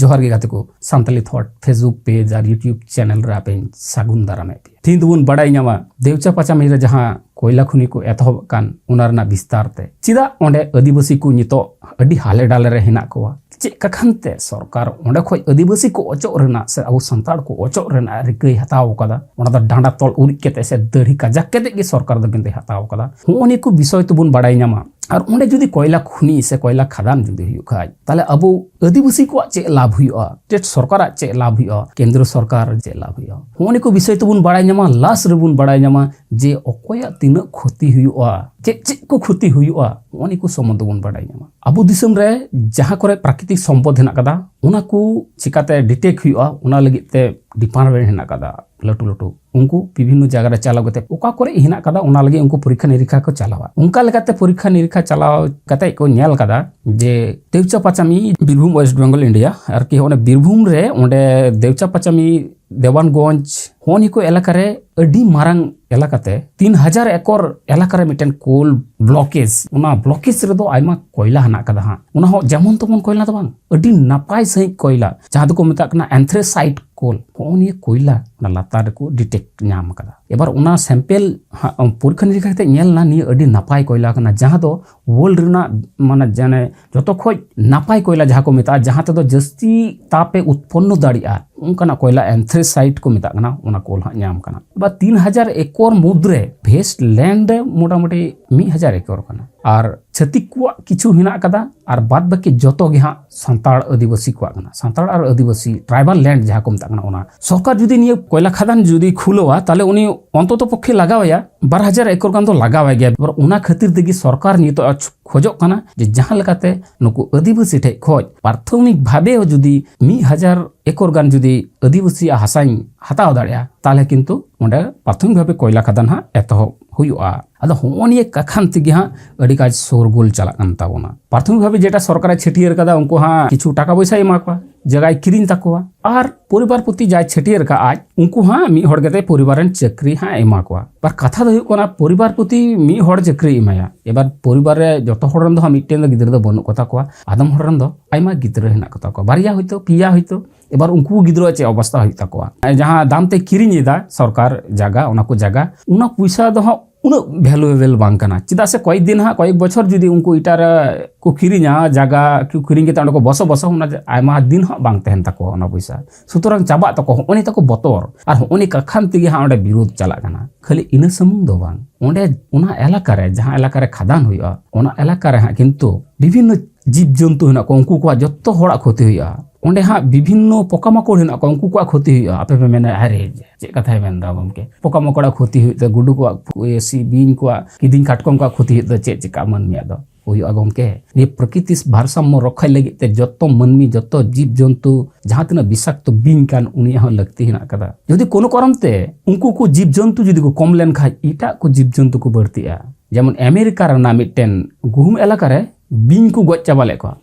ᱡᱚᱦᱟᱨ ᱜᱮ ᱜᱟᱛᱮ ᱠᱚ, ᱥᱟᱱᱛᱟᱞᱤ ᱛᱷᱚᱴ Facebook ᱯᱮᱡᱽ ᱟᱨ YouTube ᱪᱮᱱᱮᱞ ᱨᱮ ᱟᱯᱮᱧ ᱥᱟᱹᱜᱩᱱ ᱫᱟᱨᱟᱢᱮᱫ ᱯᱮᱭᱟ᱾ ᱛᱮᱦᱮᱧ ᱫᱚᱵᱚᱱ ᱵᱟᱲᱟᱭ ᱧᱟᱢᱟ ᱫᱮᱣᱪᱟ ᱯᱟᱪᱟᱢᱤ ᱨᱮ ᱡᱟᱦᱟᱸ ᱠᱚᱭᱞᱟ ᱠᱷᱚᱱᱤ ᱠᱚ ᱮᱛᱚᱦᱚᱵ ᱠᱟᱱ, ᱚᱱᱟ ᱨᱮᱱᱟᱜ ᱵᱤᱥᱛᱟᱨ ᱛᱮ᱾ ᱪᱮᱫᱟᱜ ᱚᱸᱰᱮ ᱟᱹᱫᱤᱵᱟᱹᱥᱤ ᱠᱚ ᱱᱤᱛᱚᱜ ᱟᱹᱰᱤ ᱦᱟᱞᱮ ᱰᱟᱞᱮ ᱨᱮ ᱦᱮᱱᱟᱜ ᱠᱚᱣᱟ? ᱪᱮᱫ ᱠᱟᱠᱷᱟᱱ ᱛᱮ ᱥᱚᱨᱠᱟᱨ ᱚᱸᱰᱮ ᱠᱷᱚᱱ ᱟᱹᱫᱤᱵᱟᱹᱥᱤ ᱠᱚ ᱚᱪᱚᱜ ᱨᱮᱱᱟᱜ ᱥᱮ ᱟᱵᱚ ᱥᱟᱱᱛᱟᱲ ᱠᱚ ᱚᱪᱚᱜ ᱨᱮᱱᱟᱜ ᱨᱤᱠᱟᱹᱭ ᱦᱟᱛᱟᱣ ᱟᱠᱟᱫᱟ? ᱚᱱᱟ ᱫᱚ ᱰᱟᱸᱰᱟ ᱛᱚᱞ ᱩᱨᱤᱡ ᱠᱟᱛᱮ ᱥᱮ ᱫᱟᱹᱲᱦᱤ ᱠᱟᱡᱟᱠ ᱠᱟᱛᱮ ᱜᱮ ᱥᱚᱨᱠᱟᱨ ᱫᱚ ᱠᱤᱱᱛᱩᱭ ᱦᱟᱛᱟᱣ ᱟᱠᱟᱫᱟ᱾ ᱦᱚᱸᱜᱼᱚ ᱱᱤᱭᱟᱹ ᱠᱚ ᱵᱤᱥᱚᱭ ᱛᱮᱵᱚᱱ ᱵᱟᱲᱟᱭ ᱧᱟᱢᱟ᱾ ᱟᱨ ᱚᱸᱰᱮ ᱡᱩᱫᱤ ᱠᱚᱭᱞᱟ ᱠᱷᱚᱱᱤ ᱥᱮ ᱠᱚᱭᱞᱟ ᱠᱷᱟᱫᱟᱱ ᱡᱩᱫᱤ ᱦᱩᱭᱩᱜ ᱠᱷᱟᱡ, ᱛᱟᱦᱞᱮ ᱟᱵᱚ ᱟᱹᱫᱤᱵᱟᱹᱥᱤ ᱠᱚᱣᱟᱜ ᱪᱮᱫ ᱞᱟᱵᱷ ᱦᱩᱭᱩᱜᱼᱟ? ᱥᱴᱮᱴ ᱥᱚᱨᱠᱟᱨᱟᱜ ᱪᱮᱫ ᱞᱟᱵᱷ ᱦᱩᱭᱩᱜᱼᱟ? ᱠᱮᱱᱫᱨᱚ ᱥᱚᱨᱠᱟᱨ ᱪᱮᱫ ᱞᱟᱵᱷ ᱦᱩᱭᱩᱜᱼᱟ? ᱦᱚᱸᱜᱼᱚ ᱱᱤᱭᱟᱹ ᱠᱚ ᱵᱤᱥᱚᱭ ᱛᱮᱵᱚᱱ ᱵᱟᱲᱟᱭ ᱧᱟᱢᱟ, ᱞᱟᱥ ᱨᱮᱵᱚᱱ ᱵᱟᱲᱟᱭ ᱧᱟᱢᱟ ᱡᱮ ᱚᱠᱚᱭᱟᱜ ᱛᱤᱱᱟᱹᱜ ᱠᱷᱚᱛᱤ ᱦᱩᱭᱩᱜᱼᱟ, ᱪᱮᱫ ᱪᱮᱫ ᱠᱚ ᱠᱷᱚᱛᱤ ᱦᱩᱭᱩᱜᱼᱟ, ᱦᱚᱸᱜᱼᱚ ᱱᱤᱭᱟᱹ ᱠᱚ ᱥᱚᱢᱵᱚᱱᱫᱷᱮ ᱵᱚᱱ ᱵᱟᱲᱟᱭ ᱧᱟᱢᱟ᱾ ᱟᱵᱚ ᱫᱤᱥᱚᱢ ᱨᱮ ᱡᱟᱦᱟᱸ ᱠᱚᱨᱮ ᱯᱨᱟᱠᱨᱤᱛᱤᱠ ᱥᱚᱢᱯᱚᱫ ᱦᱮᱱᱟᱜ ᱠᱟᱫᱟ, ᱚᱱᱟ ᱠᱚ ᱪᱤᱠᱟᱛᱮ ᱰᱤᱴᱮᱠᱴ ᱦᱩᱭᱩᱜᱼᱟ, ᱚᱱᱟ ᱞᱟᱹᱜᱤᱫ ᱛᱮ ᱰᱤᱯᱟᱨᱴᱢᱮᱱᱴ ᱦᱮᱱᱟᱜ ᱠᱟᱫᱟ ᱞᱟᱹᱴᱩ ᱞᱟᱹᱴᱩ᱾ ᱩᱱᱠᱩ ᱵᱤᱵᱷᱤᱱᱱᱚ ᱡᱟᱭᱜᱟ ᱨᱮ ᱪᱟᱞᱟᱣ ᱠᱟᱛᱮ ᱚᱠᱟ ᱠᱚᱨᱮ ᱦᱮᱱᱟᱜ ᱠᱟᱫᱟ, ᱚᱱᱟ ᱞᱟᱹᱜᱤᱫ ᱩᱱᱠᱩ ᱯᱚᱨᱤᱠᱠᱷᱟ ᱱᱤᱨᱤᱠᱠᱷᱟ ᱠᱚ ᱪᱟᱞᱟᱣᱟ᱾ ᱚᱱᱠᱟ ᱞᱮᱠᱟᱛᱮ ᱯᱚᱨᱤᱠᱠᱷᱟ ᱱᱤᱨᱤᱠᱠᱷᱟ ᱪᱟᱞᱟᱣ ᱠᱟᱛᱮ ᱠᱚ ᱧᱮᱞ ᱠᱟᱫᱟ ᱡᱮ ᱫᱮᱣᱪᱟ ᱯᱟᱪᱟᱢᱤ, ᱵᱤᱨᱵᱷᱩᱢ, ᱳᱭᱮᱥᱴ ᱵᱮᱝᱜᱚᱞ, ᱤᱱᱰᱤᱭᱟ, ᱟᱨᱠᱤ ᱚᱱᱮ ᱵᱤᱨᱵᱷᱩᱢ ᱨᱮ ᱚᱸᱰᱮ ᱫᱮᱣᱪᱟ ᱯᱟᱪᱟᱢᱤ, ᱫᱮᱣᱟᱱᱜᱚᱸᱡᱽ, ᱦᱚᱸ ᱱᱤᱭᱟᱹ ᱠᱚ ᱮᱞᱟᱠᱟ ᱨᱮ ᱟᱹᱰᱤ ᱢᱟᱨᱟᱝ ᱮᱞᱟᱠᱟᱛᱮ ᱛᱤᱱ ᱦᱟᱡᱟᱨ ᱮᱠᱚᱨ ᱮᱞᱟᱠᱟ ᱨᱮ ᱢᱤᱫᱴᱮᱱ ᱠᱳᱞ ᱵᱞᱚᱠᱮᱡᱽ, ᱚᱱᱟ ᱵᱞᱚᱠᱮᱡᱽ ᱨᱮᱫᱚ ᱟᱭᱢᱟ ᱠᱚᱭᱞᱟ ᱦᱮᱱᱟᱜ ᱠᱟᱫᱟ ᱦᱟᱸᱜ᱾ ᱚᱱᱟ ᱦᱚᱸ ᱡᱮᱢᱚᱱ ᱛᱮᱢᱚᱱ ᱠᱚᱭᱞᱟ ᱫᱚ ᱵᱟᱝ, ᱟᱹᱰᱤ ᱱᱟᱯᱟᱭ ᱥᱟᱺᱦᱤᱡ ᱠᱚᱭᱞᱟ, ᱡᱟᱦᱟᱸ ᱫᱚᱠᱚ ᱢᱮᱛᱟᱜ ᱠᱟᱱᱟ anthracite coal᱾ ᱦᱚᱸᱜᱼᱚ ᱱᱤᱭᱟᱹ ᱠᱚᱭᱞᱟ ᱚᱱᱟ ᱞᱟᱛᱟᱨ ᱨᱮᱠᱚ ᱰᱤᱴᱮᱠᱴ ᱧᱟᱢ ᱠᱟᱫᱟ᱾ ᱮᱵᱟᱨ ᱚᱱᱟ ᱥᱮᱢᱯᱮᱞ ᱦᱟᱸᱜ ᱯᱚᱨᱤᱠᱠᱷᱟ ᱱᱤᱨᱤᱠᱠᱷᱟ ᱠᱟᱛᱮ ᱧᱮᱞ ᱮᱱᱟ, ᱱᱤᱭᱟᱹ ᱟᱹᱰᱤ ᱱᱟᱯᱟᱭ ᱠᱚᱭᱞᱟ ᱠᱟᱱᱟ, ᱡᱟᱦᱟᱸ ᱫᱚ ᱣᱟᱨᱞᱰ ᱨᱮᱱᱟᱜ ᱢᱟᱱᱮ ᱡᱟᱱᱮ ᱡᱚᱛᱚ ᱠᱷᱚᱡ ᱱᱟᱯᱟᱭ ᱠᱚᱭᱞᱟ ᱡᱟᱦᱟᱸ ᱠᱚ ᱢᱮᱛᱟᱜᱼᱟ, ᱡᱟᱦᱟᱸ ᱛᱮᱫᱚ ᱡᱟᱹᱥᱛᱤ ᱛᱟᱯ ᱮ ᱩᱛᱯᱚᱱᱱᱚ ᱫᱟᱲᱮᱭᱟᱜᱼᱟ, ᱚᱱᱠᱟᱱᱟᱜ ᱠᱚᱭᱞᱟ anthracite ᱠᱚ ᱢᱮᱛᱟᱜ ᱠᱟᱱᱟ, ᱚᱱᱟ ᱠᱳᱞ ᱦᱟᱸᱜ ᱧᱟᱢ ᱠᱟᱱᱟ᱾ ᱵᱟ ᱛᱤᱱ ᱦᱟᱡᱟᱨ ᱮᱠᱚᱨ ᱢᱩᱫᱽᱨᱮ ᱵᱷᱮᱥᱴ ᱞᱮᱱᱰ ᱢᱚᱴᱟᱢᱩᱴᱤ ᱢᱤᱫ ᱦᱟᱡᱟᱨ ᱮᱠᱚᱨ ᱠᱟᱱᱟ᱾ ᱟᱨ ᱪᱷᱟᱹᱛᱤᱠ ᱠᱚᱣᱟᱜ ᱠᱤᱪᱷᱩ ᱦᱮᱱᱟᱜ ᱟᱠᱟᱫᱟ, ᱟᱨ ᱵᱟᱫ ᱵᱟᱹᱠᱤ ᱡᱚᱛᱚ ᱜᱮ ᱦᱟᱸᱜ ᱥᱟᱱᱛᱟᱲ ᱟᱹᱫᱤᱵᱟᱹᱥᱤ ᱠᱚᱣᱟᱜ ᱠᱟᱱᱟ᱾ ᱥᱟᱱᱛᱟᱲ ᱟᱨ ᱟᱹᱫᱤᱵᱟᱹᱥᱤ, tribal land ᱡᱟᱦᱟᱸ ᱠᱚ ᱢᱮᱛᱟᱜ ᱠᱟᱱᱟ, ᱚᱱᱟ ᱥᱚᱨᱠᱟᱨ ᱡᱩᱫᱤ ᱱᱤᱭᱟᱹ ᱠᱚᱭᱞᱟ ᱠᱷᱟᱫᱟᱱ ᱡᱩᱫᱤ ᱠᱷᱩᱞᱟᱹᱣᱟ, ᱛᱟᱦᱞᱮ ᱩᱱᱤ ᱚᱱᱛᱚᱛᱚ ᱯᱚᱠᱠᱷᱮ ᱞᱟᱜᱟᱣᱟᱭᱟ, ᱵᱟᱨ ᱦᱟᱡᱟᱨ ᱮᱠᱚᱨ ᱜᱟᱱ ᱫᱚ ᱞᱟᱜᱟᱣᱟᱭ ᱜᱮᱭᱟ᱾ ᱮᱵᱟᱨ ᱚᱱᱟ ᱠᱷᱟᱹᱛᱤᱨ ᱛᱮᱜᱮ ᱥᱚᱨᱠᱟᱨ ᱱᱤᱛᱚᱜ ᱟᱡ ᱠᱷᱚᱡᱚᱜ ᱠᱟᱱᱟ ᱡᱮ ᱡᱟᱦᱟᱸ ᱞᱮᱠᱟᱛᱮ ᱱᱩᱠᱩ ᱟᱹᱫᱤᱵᱟᱹᱥᱤ ᱴᱷᱮᱡ ᱠᱷᱚᱡ ᱯᱨᱟᱛᱷᱚᱢᱤᱠ ᱵᱷᱟᱵᱮ ᱦᱚᱸ ᱡᱩᱫᱤ ᱢᱤᱫ ᱦᱟᱡᱟᱨ ᱮᱠᱚᱨ ᱜᱟᱱ ᱡᱩᱫᱤ ᱟᱹᱫᱤᱵᱟᱹᱥᱤᱭᱟᱜ ᱦᱟᱥᱟᱧ ᱦᱟᱛᱟᱣ ᱫᱟᱲᱮᱭᱟᱜᱼᱟ, ᱛᱟᱦᱞᱮ ᱠᱤᱱᱛᱩ ᱚᱸᱰᱮ ᱯᱨᱟᱛᱷᱚᱢᱤᱠ ᱵᱷᱟᱵᱮ ᱠᱚᱭᱞᱟ ᱠᱷᱟᱫᱟᱱ ᱦᱟᱸᱜ ᱮᱛᱚᱦᱚᱵ ᱦᱩᱭᱩᱜᱼᱟ᱾ ᱟᱫᱚ ᱦᱚᱸᱜᱼᱚ ᱱᱤᱭᱟᱹ ᱠᱟᱠᱷᱟᱱ ᱛᱮᱜᱮ ᱦᱟᱸᱜ ᱟᱹᱰᱤ ᱠᱟᱡᱽ ᱥᱳᱨᱜᱳᱞ ᱪᱟᱞᱟᱜ ᱠᱟᱱ ᱛᱟᱵᱚᱱᱟ᱾ ᱯᱨᱟᱛᱷᱚᱢᱤᱠ ᱵᱷᱟᱵᱮ ᱡᱮᱴᱟ ᱥᱚᱨᱠᱟᱨᱮ ᱪᱷᱟᱹᱴᱭᱟᱹᱨ ᱠᱟᱫᱟ, ᱩᱱᱠᱩ ᱦᱟᱸᱜ ᱠᱤᱪᱷᱩ ᱴᱟᱠᱟ ᱯᱚᱭᱥᱟᱭ ᱮᱢᱟ ᱠᱚᱣᱟ, ᱡᱟᱭᱜᱟᱭ ᱠᱤᱨᱤᱧ ᱛᱟᱠᱚᱣᱟ, ᱟᱨ ᱯᱚᱨᱤᱵᱟᱨ ᱯᱚᱛᱤ ᱡᱟᱭ ᱪᱷᱟᱹᱴᱭᱟᱹᱨ ᱠᱟᱜ ᱟᱡ, ᱩᱱᱠᱩ ᱦᱟᱸᱜ ᱢᱤᱫ ᱦᱚᱲ ᱠᱟᱛᱮ ᱯᱚᱨᱤᱵᱟᱨ ᱨᱮᱱ ᱪᱟᱹᱠᱨᱤ ᱦᱟᱸᱜ ᱮᱢᱟ ᱠᱚᱣᱟ᱾ ᱟᱨ ᱠᱟᱛᱷᱟ ᱫᱚ ᱦᱩᱭᱩᱜ ᱠᱟᱱᱟ, ᱯᱚᱨᱤᱵᱟᱨ ᱯᱚᱛᱤ ᱢᱤᱫ ᱦᱚᱲ ᱪᱟᱹᱠᱨᱤ ᱮᱢᱟᱭᱟ᱾ ᱮᱵᱟᱨ ᱯᱚᱨᱤᱵᱟᱨ ᱨᱮ ᱡᱚᱛᱚ ᱦᱚᱲ ᱨᱮᱱ ᱫᱚ ᱦᱟᱸᱜ ᱢᱤᱫᱴᱮᱱ ᱫᱚ ᱜᱤᱫᱽᱨᱟᱹ ᱫᱚ ᱵᱟᱹᱱᱩᱜ ᱠᱚᱛᱟ ᱠᱚᱣᱟ, ᱟᱫᱚᱢ ᱦᱚᱲ ᱨᱮᱱ ᱫᱚ ᱟᱭᱢᱟ ᱜᱤᱫᱽᱨᱟᱹ ᱦᱮᱱᱟᱜ ᱠᱚᱛᱟ ᱠᱚᱣᱟ, ᱵᱟᱨᱭᱟ ᱦᱚᱭᱛᱳ, ᱯᱮᱭᱟ ᱦᱚᱭᱛᱳ᱾ ᱮᱵᱟᱨ ᱩᱱᱠᱩ ᱜᱤᱫᱽᱨᱟᱹᱣᱟᱜ ᱪᱮᱫ ᱚᱵᱚᱥᱛᱟ ᱦᱩᱭᱩᱜ ᱛᱟᱠᱚᱣᱟ? ᱡᱟᱦᱟᱸ ᱫᱟᱢ ᱛᱮ ᱠᱤᱨᱤᱧ ᱮᱫᱟ ᱥᱚᱨᱠᱟᱨ ᱡᱟᱭᱜᱟ, ᱚᱱᱟ ᱠᱚ ᱡᱟᱭᱜᱟ, ᱚᱱᱟ ᱯᱚᱭᱥᱟ ᱫᱚ ᱦᱟᱸᱜ ᱩᱱᱟᱹᱜ valuable ᱵᱟᱝ ᱠᱟᱱᱟ᱾ ᱪᱮᱫᱟᱜ ᱥᱮ ᱠᱚᱭᱮᱠ ᱫᱤᱱ ᱦᱟᱸᱜ, ᱠᱚᱭᱮᱠ ᱵᱚᱪᱷᱚᱨ ᱡᱩᱫᱤ ᱩᱱᱠᱩ ᱮᱴᱟᱜ ᱨᱮ ᱠᱚ ᱠᱤᱨᱤᱧᱟ, ᱡᱟᱭᱜᱟ ᱠᱚ ᱠᱤᱨᱤᱧ ᱠᱟᱛᱮ ᱚᱸᱰᱮ ᱠᱚ ᱵᱚᱥᱚᱵᱟᱥᱟ, ᱚᱱᱟ ᱟᱭᱢᱟ ᱫᱤᱱ ᱦᱟᱸᱜ ᱵᱟᱝ ᱛᱟᱦᱮᱱ ᱛᱟᱠᱚᱣᱟ ᱚᱱᱟ ᱯᱚᱭᱥᱟ᱾ ᱥᱩᱛᱚᱨᱟᱝ ᱪᱟᱵᱟᱜ ᱛᱟᱠᱚ, ᱦᱚᱸᱜᱼᱚ ᱱᱤᱭᱟᱹ ᱛᱟᱠᱚ ᱵᱚᱛᱚᱨ᱾ ᱟᱨ ᱦᱚᱸᱜᱼᱚ ᱱᱤᱭᱟᱹ ᱠᱟᱠᱷᱟᱱ ᱛᱮᱜᱮ ᱦᱟᱸᱜ ᱚᱸᱰᱮ ᱵᱤᱨᱳᱫᱷ ᱪᱟᱞᱟᱜ ᱠᱟᱱᱟ᱾ ᱠᱷᱟᱹᱞᱤ ᱤᱱᱟᱹ ᱥᱩᱢᱩᱝ ᱫᱚ ᱵᱟᱝ, ᱚᱸᱰᱮ ᱚᱱᱟ ᱮᱞᱟᱠᱟ ᱨᱮ, ᱡᱟᱦᱟᱸ ᱮᱞᱟᱠᱟ ᱨᱮ ᱠᱷᱟᱫᱟᱱ ᱦᱩᱭᱩᱜᱼᱟ, ᱚᱱᱟ ᱮᱞᱟᱠᱟ ᱨᱮ ᱦᱟᱸᱜ ᱠᱤᱱᱛᱩ ᱵᱤᱵᱷᱤᱱᱱᱚ ᱡᱤᱵᱽ ᱡᱚᱱᱛᱩ ᱦᱮᱱᱟᱜ ᱠᱚᱣᱟ, ᱩᱱᱠᱩ ᱠᱚᱣᱟᱜ ᱡᱚᱛᱚ ᱦᱚᱲᱟᱜ ᱠᱷᱚᱛᱤ ᱦᱩᱭᱩᱜᱼᱟ᱾ ᱚᱸᱰᱮ ᱦᱟᱸᱜ ᱵᱤᱵᱷᱤᱱᱱᱚ ᱯᱚᱠᱟ ᱢᱟᱠᱚᱲ ᱦᱮᱱᱟᱜ ᱠᱚᱣᱟ, ᱩᱱᱠᱩ ᱠᱚᱣᱟᱜ ᱠᱷᱚᱛᱤ ᱦᱩᱭᱩᱜᱼᱟ᱾ ᱟᱯᱮ ᱯᱮ ᱢᱮᱱᱟ, "ᱟᱨᱮ, ᱪᱮᱫ ᱠᱟᱛᱷᱟᱭ ᱢᱮᱱᱫᱟ ᱜᱚᱢᱠᱮ? ᱯᱚᱠᱟ ᱢᱟᱠᱚᱲᱟᱜ ᱠᱷᱚᱛᱤ ᱦᱩᱭᱩᱜ ᱛᱮ, ᱜᱩᱰᱩ ᱠᱚᱣᱟᱜ, ᱤᱭᱟᱹ, ᱥᱤ-, ᱵᱤᱧ ᱠᱚᱣᱟᱜ, ᱠᱤᱫᱤᱧ ᱠᱟᱴᱠᱚᱢ ᱠᱚᱣᱟᱜ ᱠᱷᱚᱛᱤ ᱦᱩᱭᱩᱜ ᱛᱮ ᱪᱮᱫ ᱪᱤᱠᱟᱹᱜᱼᱟ ᱢᱟᱹᱱᱢᱤᱭᱟᱜ ᱫᱚ?" ᱦᱩᱭᱩᱜᱼᱟ ᱜᱚᱢᱠᱮ, ᱱᱤᱭᱟᱹ ᱯᱨᱚᱠᱨᱤᱛᱤ ᱵᱷᱟᱨᱥᱟᱢᱢᱚ ᱨᱚᱠᱷᱟᱭ ᱞᱟᱹᱜᱤᱫ ᱛᱮ ᱡᱚᱛᱚ ᱢᱟᱹᱱᱢᱤ, ᱡᱚᱛᱚ ᱡᱤᱵᱽ ᱡᱚᱱᱛᱩ, ᱡᱟᱦᱟᱸ ᱛᱤᱱᱟᱹᱜ ᱵᱤᱥᱟᱠᱛᱚ ᱵᱤᱧ ᱠᱟᱱ, ᱩᱱᱤᱭᱟᱜ ᱦᱚᱸ ᱞᱟᱹᱠᱛᱤ ᱦᱮᱱᱟᱜ ᱟᱠᱟᱫᱟ᱾ ᱡᱩᱫᱤ ᱠᱳᱱᱳ ᱠᱟᱨᱚᱱ ᱛᱮ ᱩᱱᱠᱩ ᱠᱚ ᱡᱤᱵᱽ ᱡᱚᱱᱛᱩ ᱡᱩᱫᱤ ᱠᱚ ᱠᱚᱢ ᱞᱮᱱ ᱠᱷᱟᱡ, ᱮᱴᱟᱜ ᱠᱚ ᱡᱤᱵᱽ ᱡᱚᱱᱛᱩ ᱠᱚ ᱵᱟᱹᱲᱛᱤᱜᱼᱟ᱾ ᱡᱮᱢᱚᱱ ᱟᱢᱮᱨᱤᱠᱟ ᱨᱮᱱᱟᱜ ᱢᱤᱫᱴᱮᱱ ᱜᱩᱦᱩᱢ ᱮᱞᱟᱠᱟ ᱨᱮ ᱵᱤᱧ ᱠᱚ ᱜᱚᱡ ᱪᱟᱵᱟ ᱞᱮᱫ ᱠᱚᱣᱟ᱾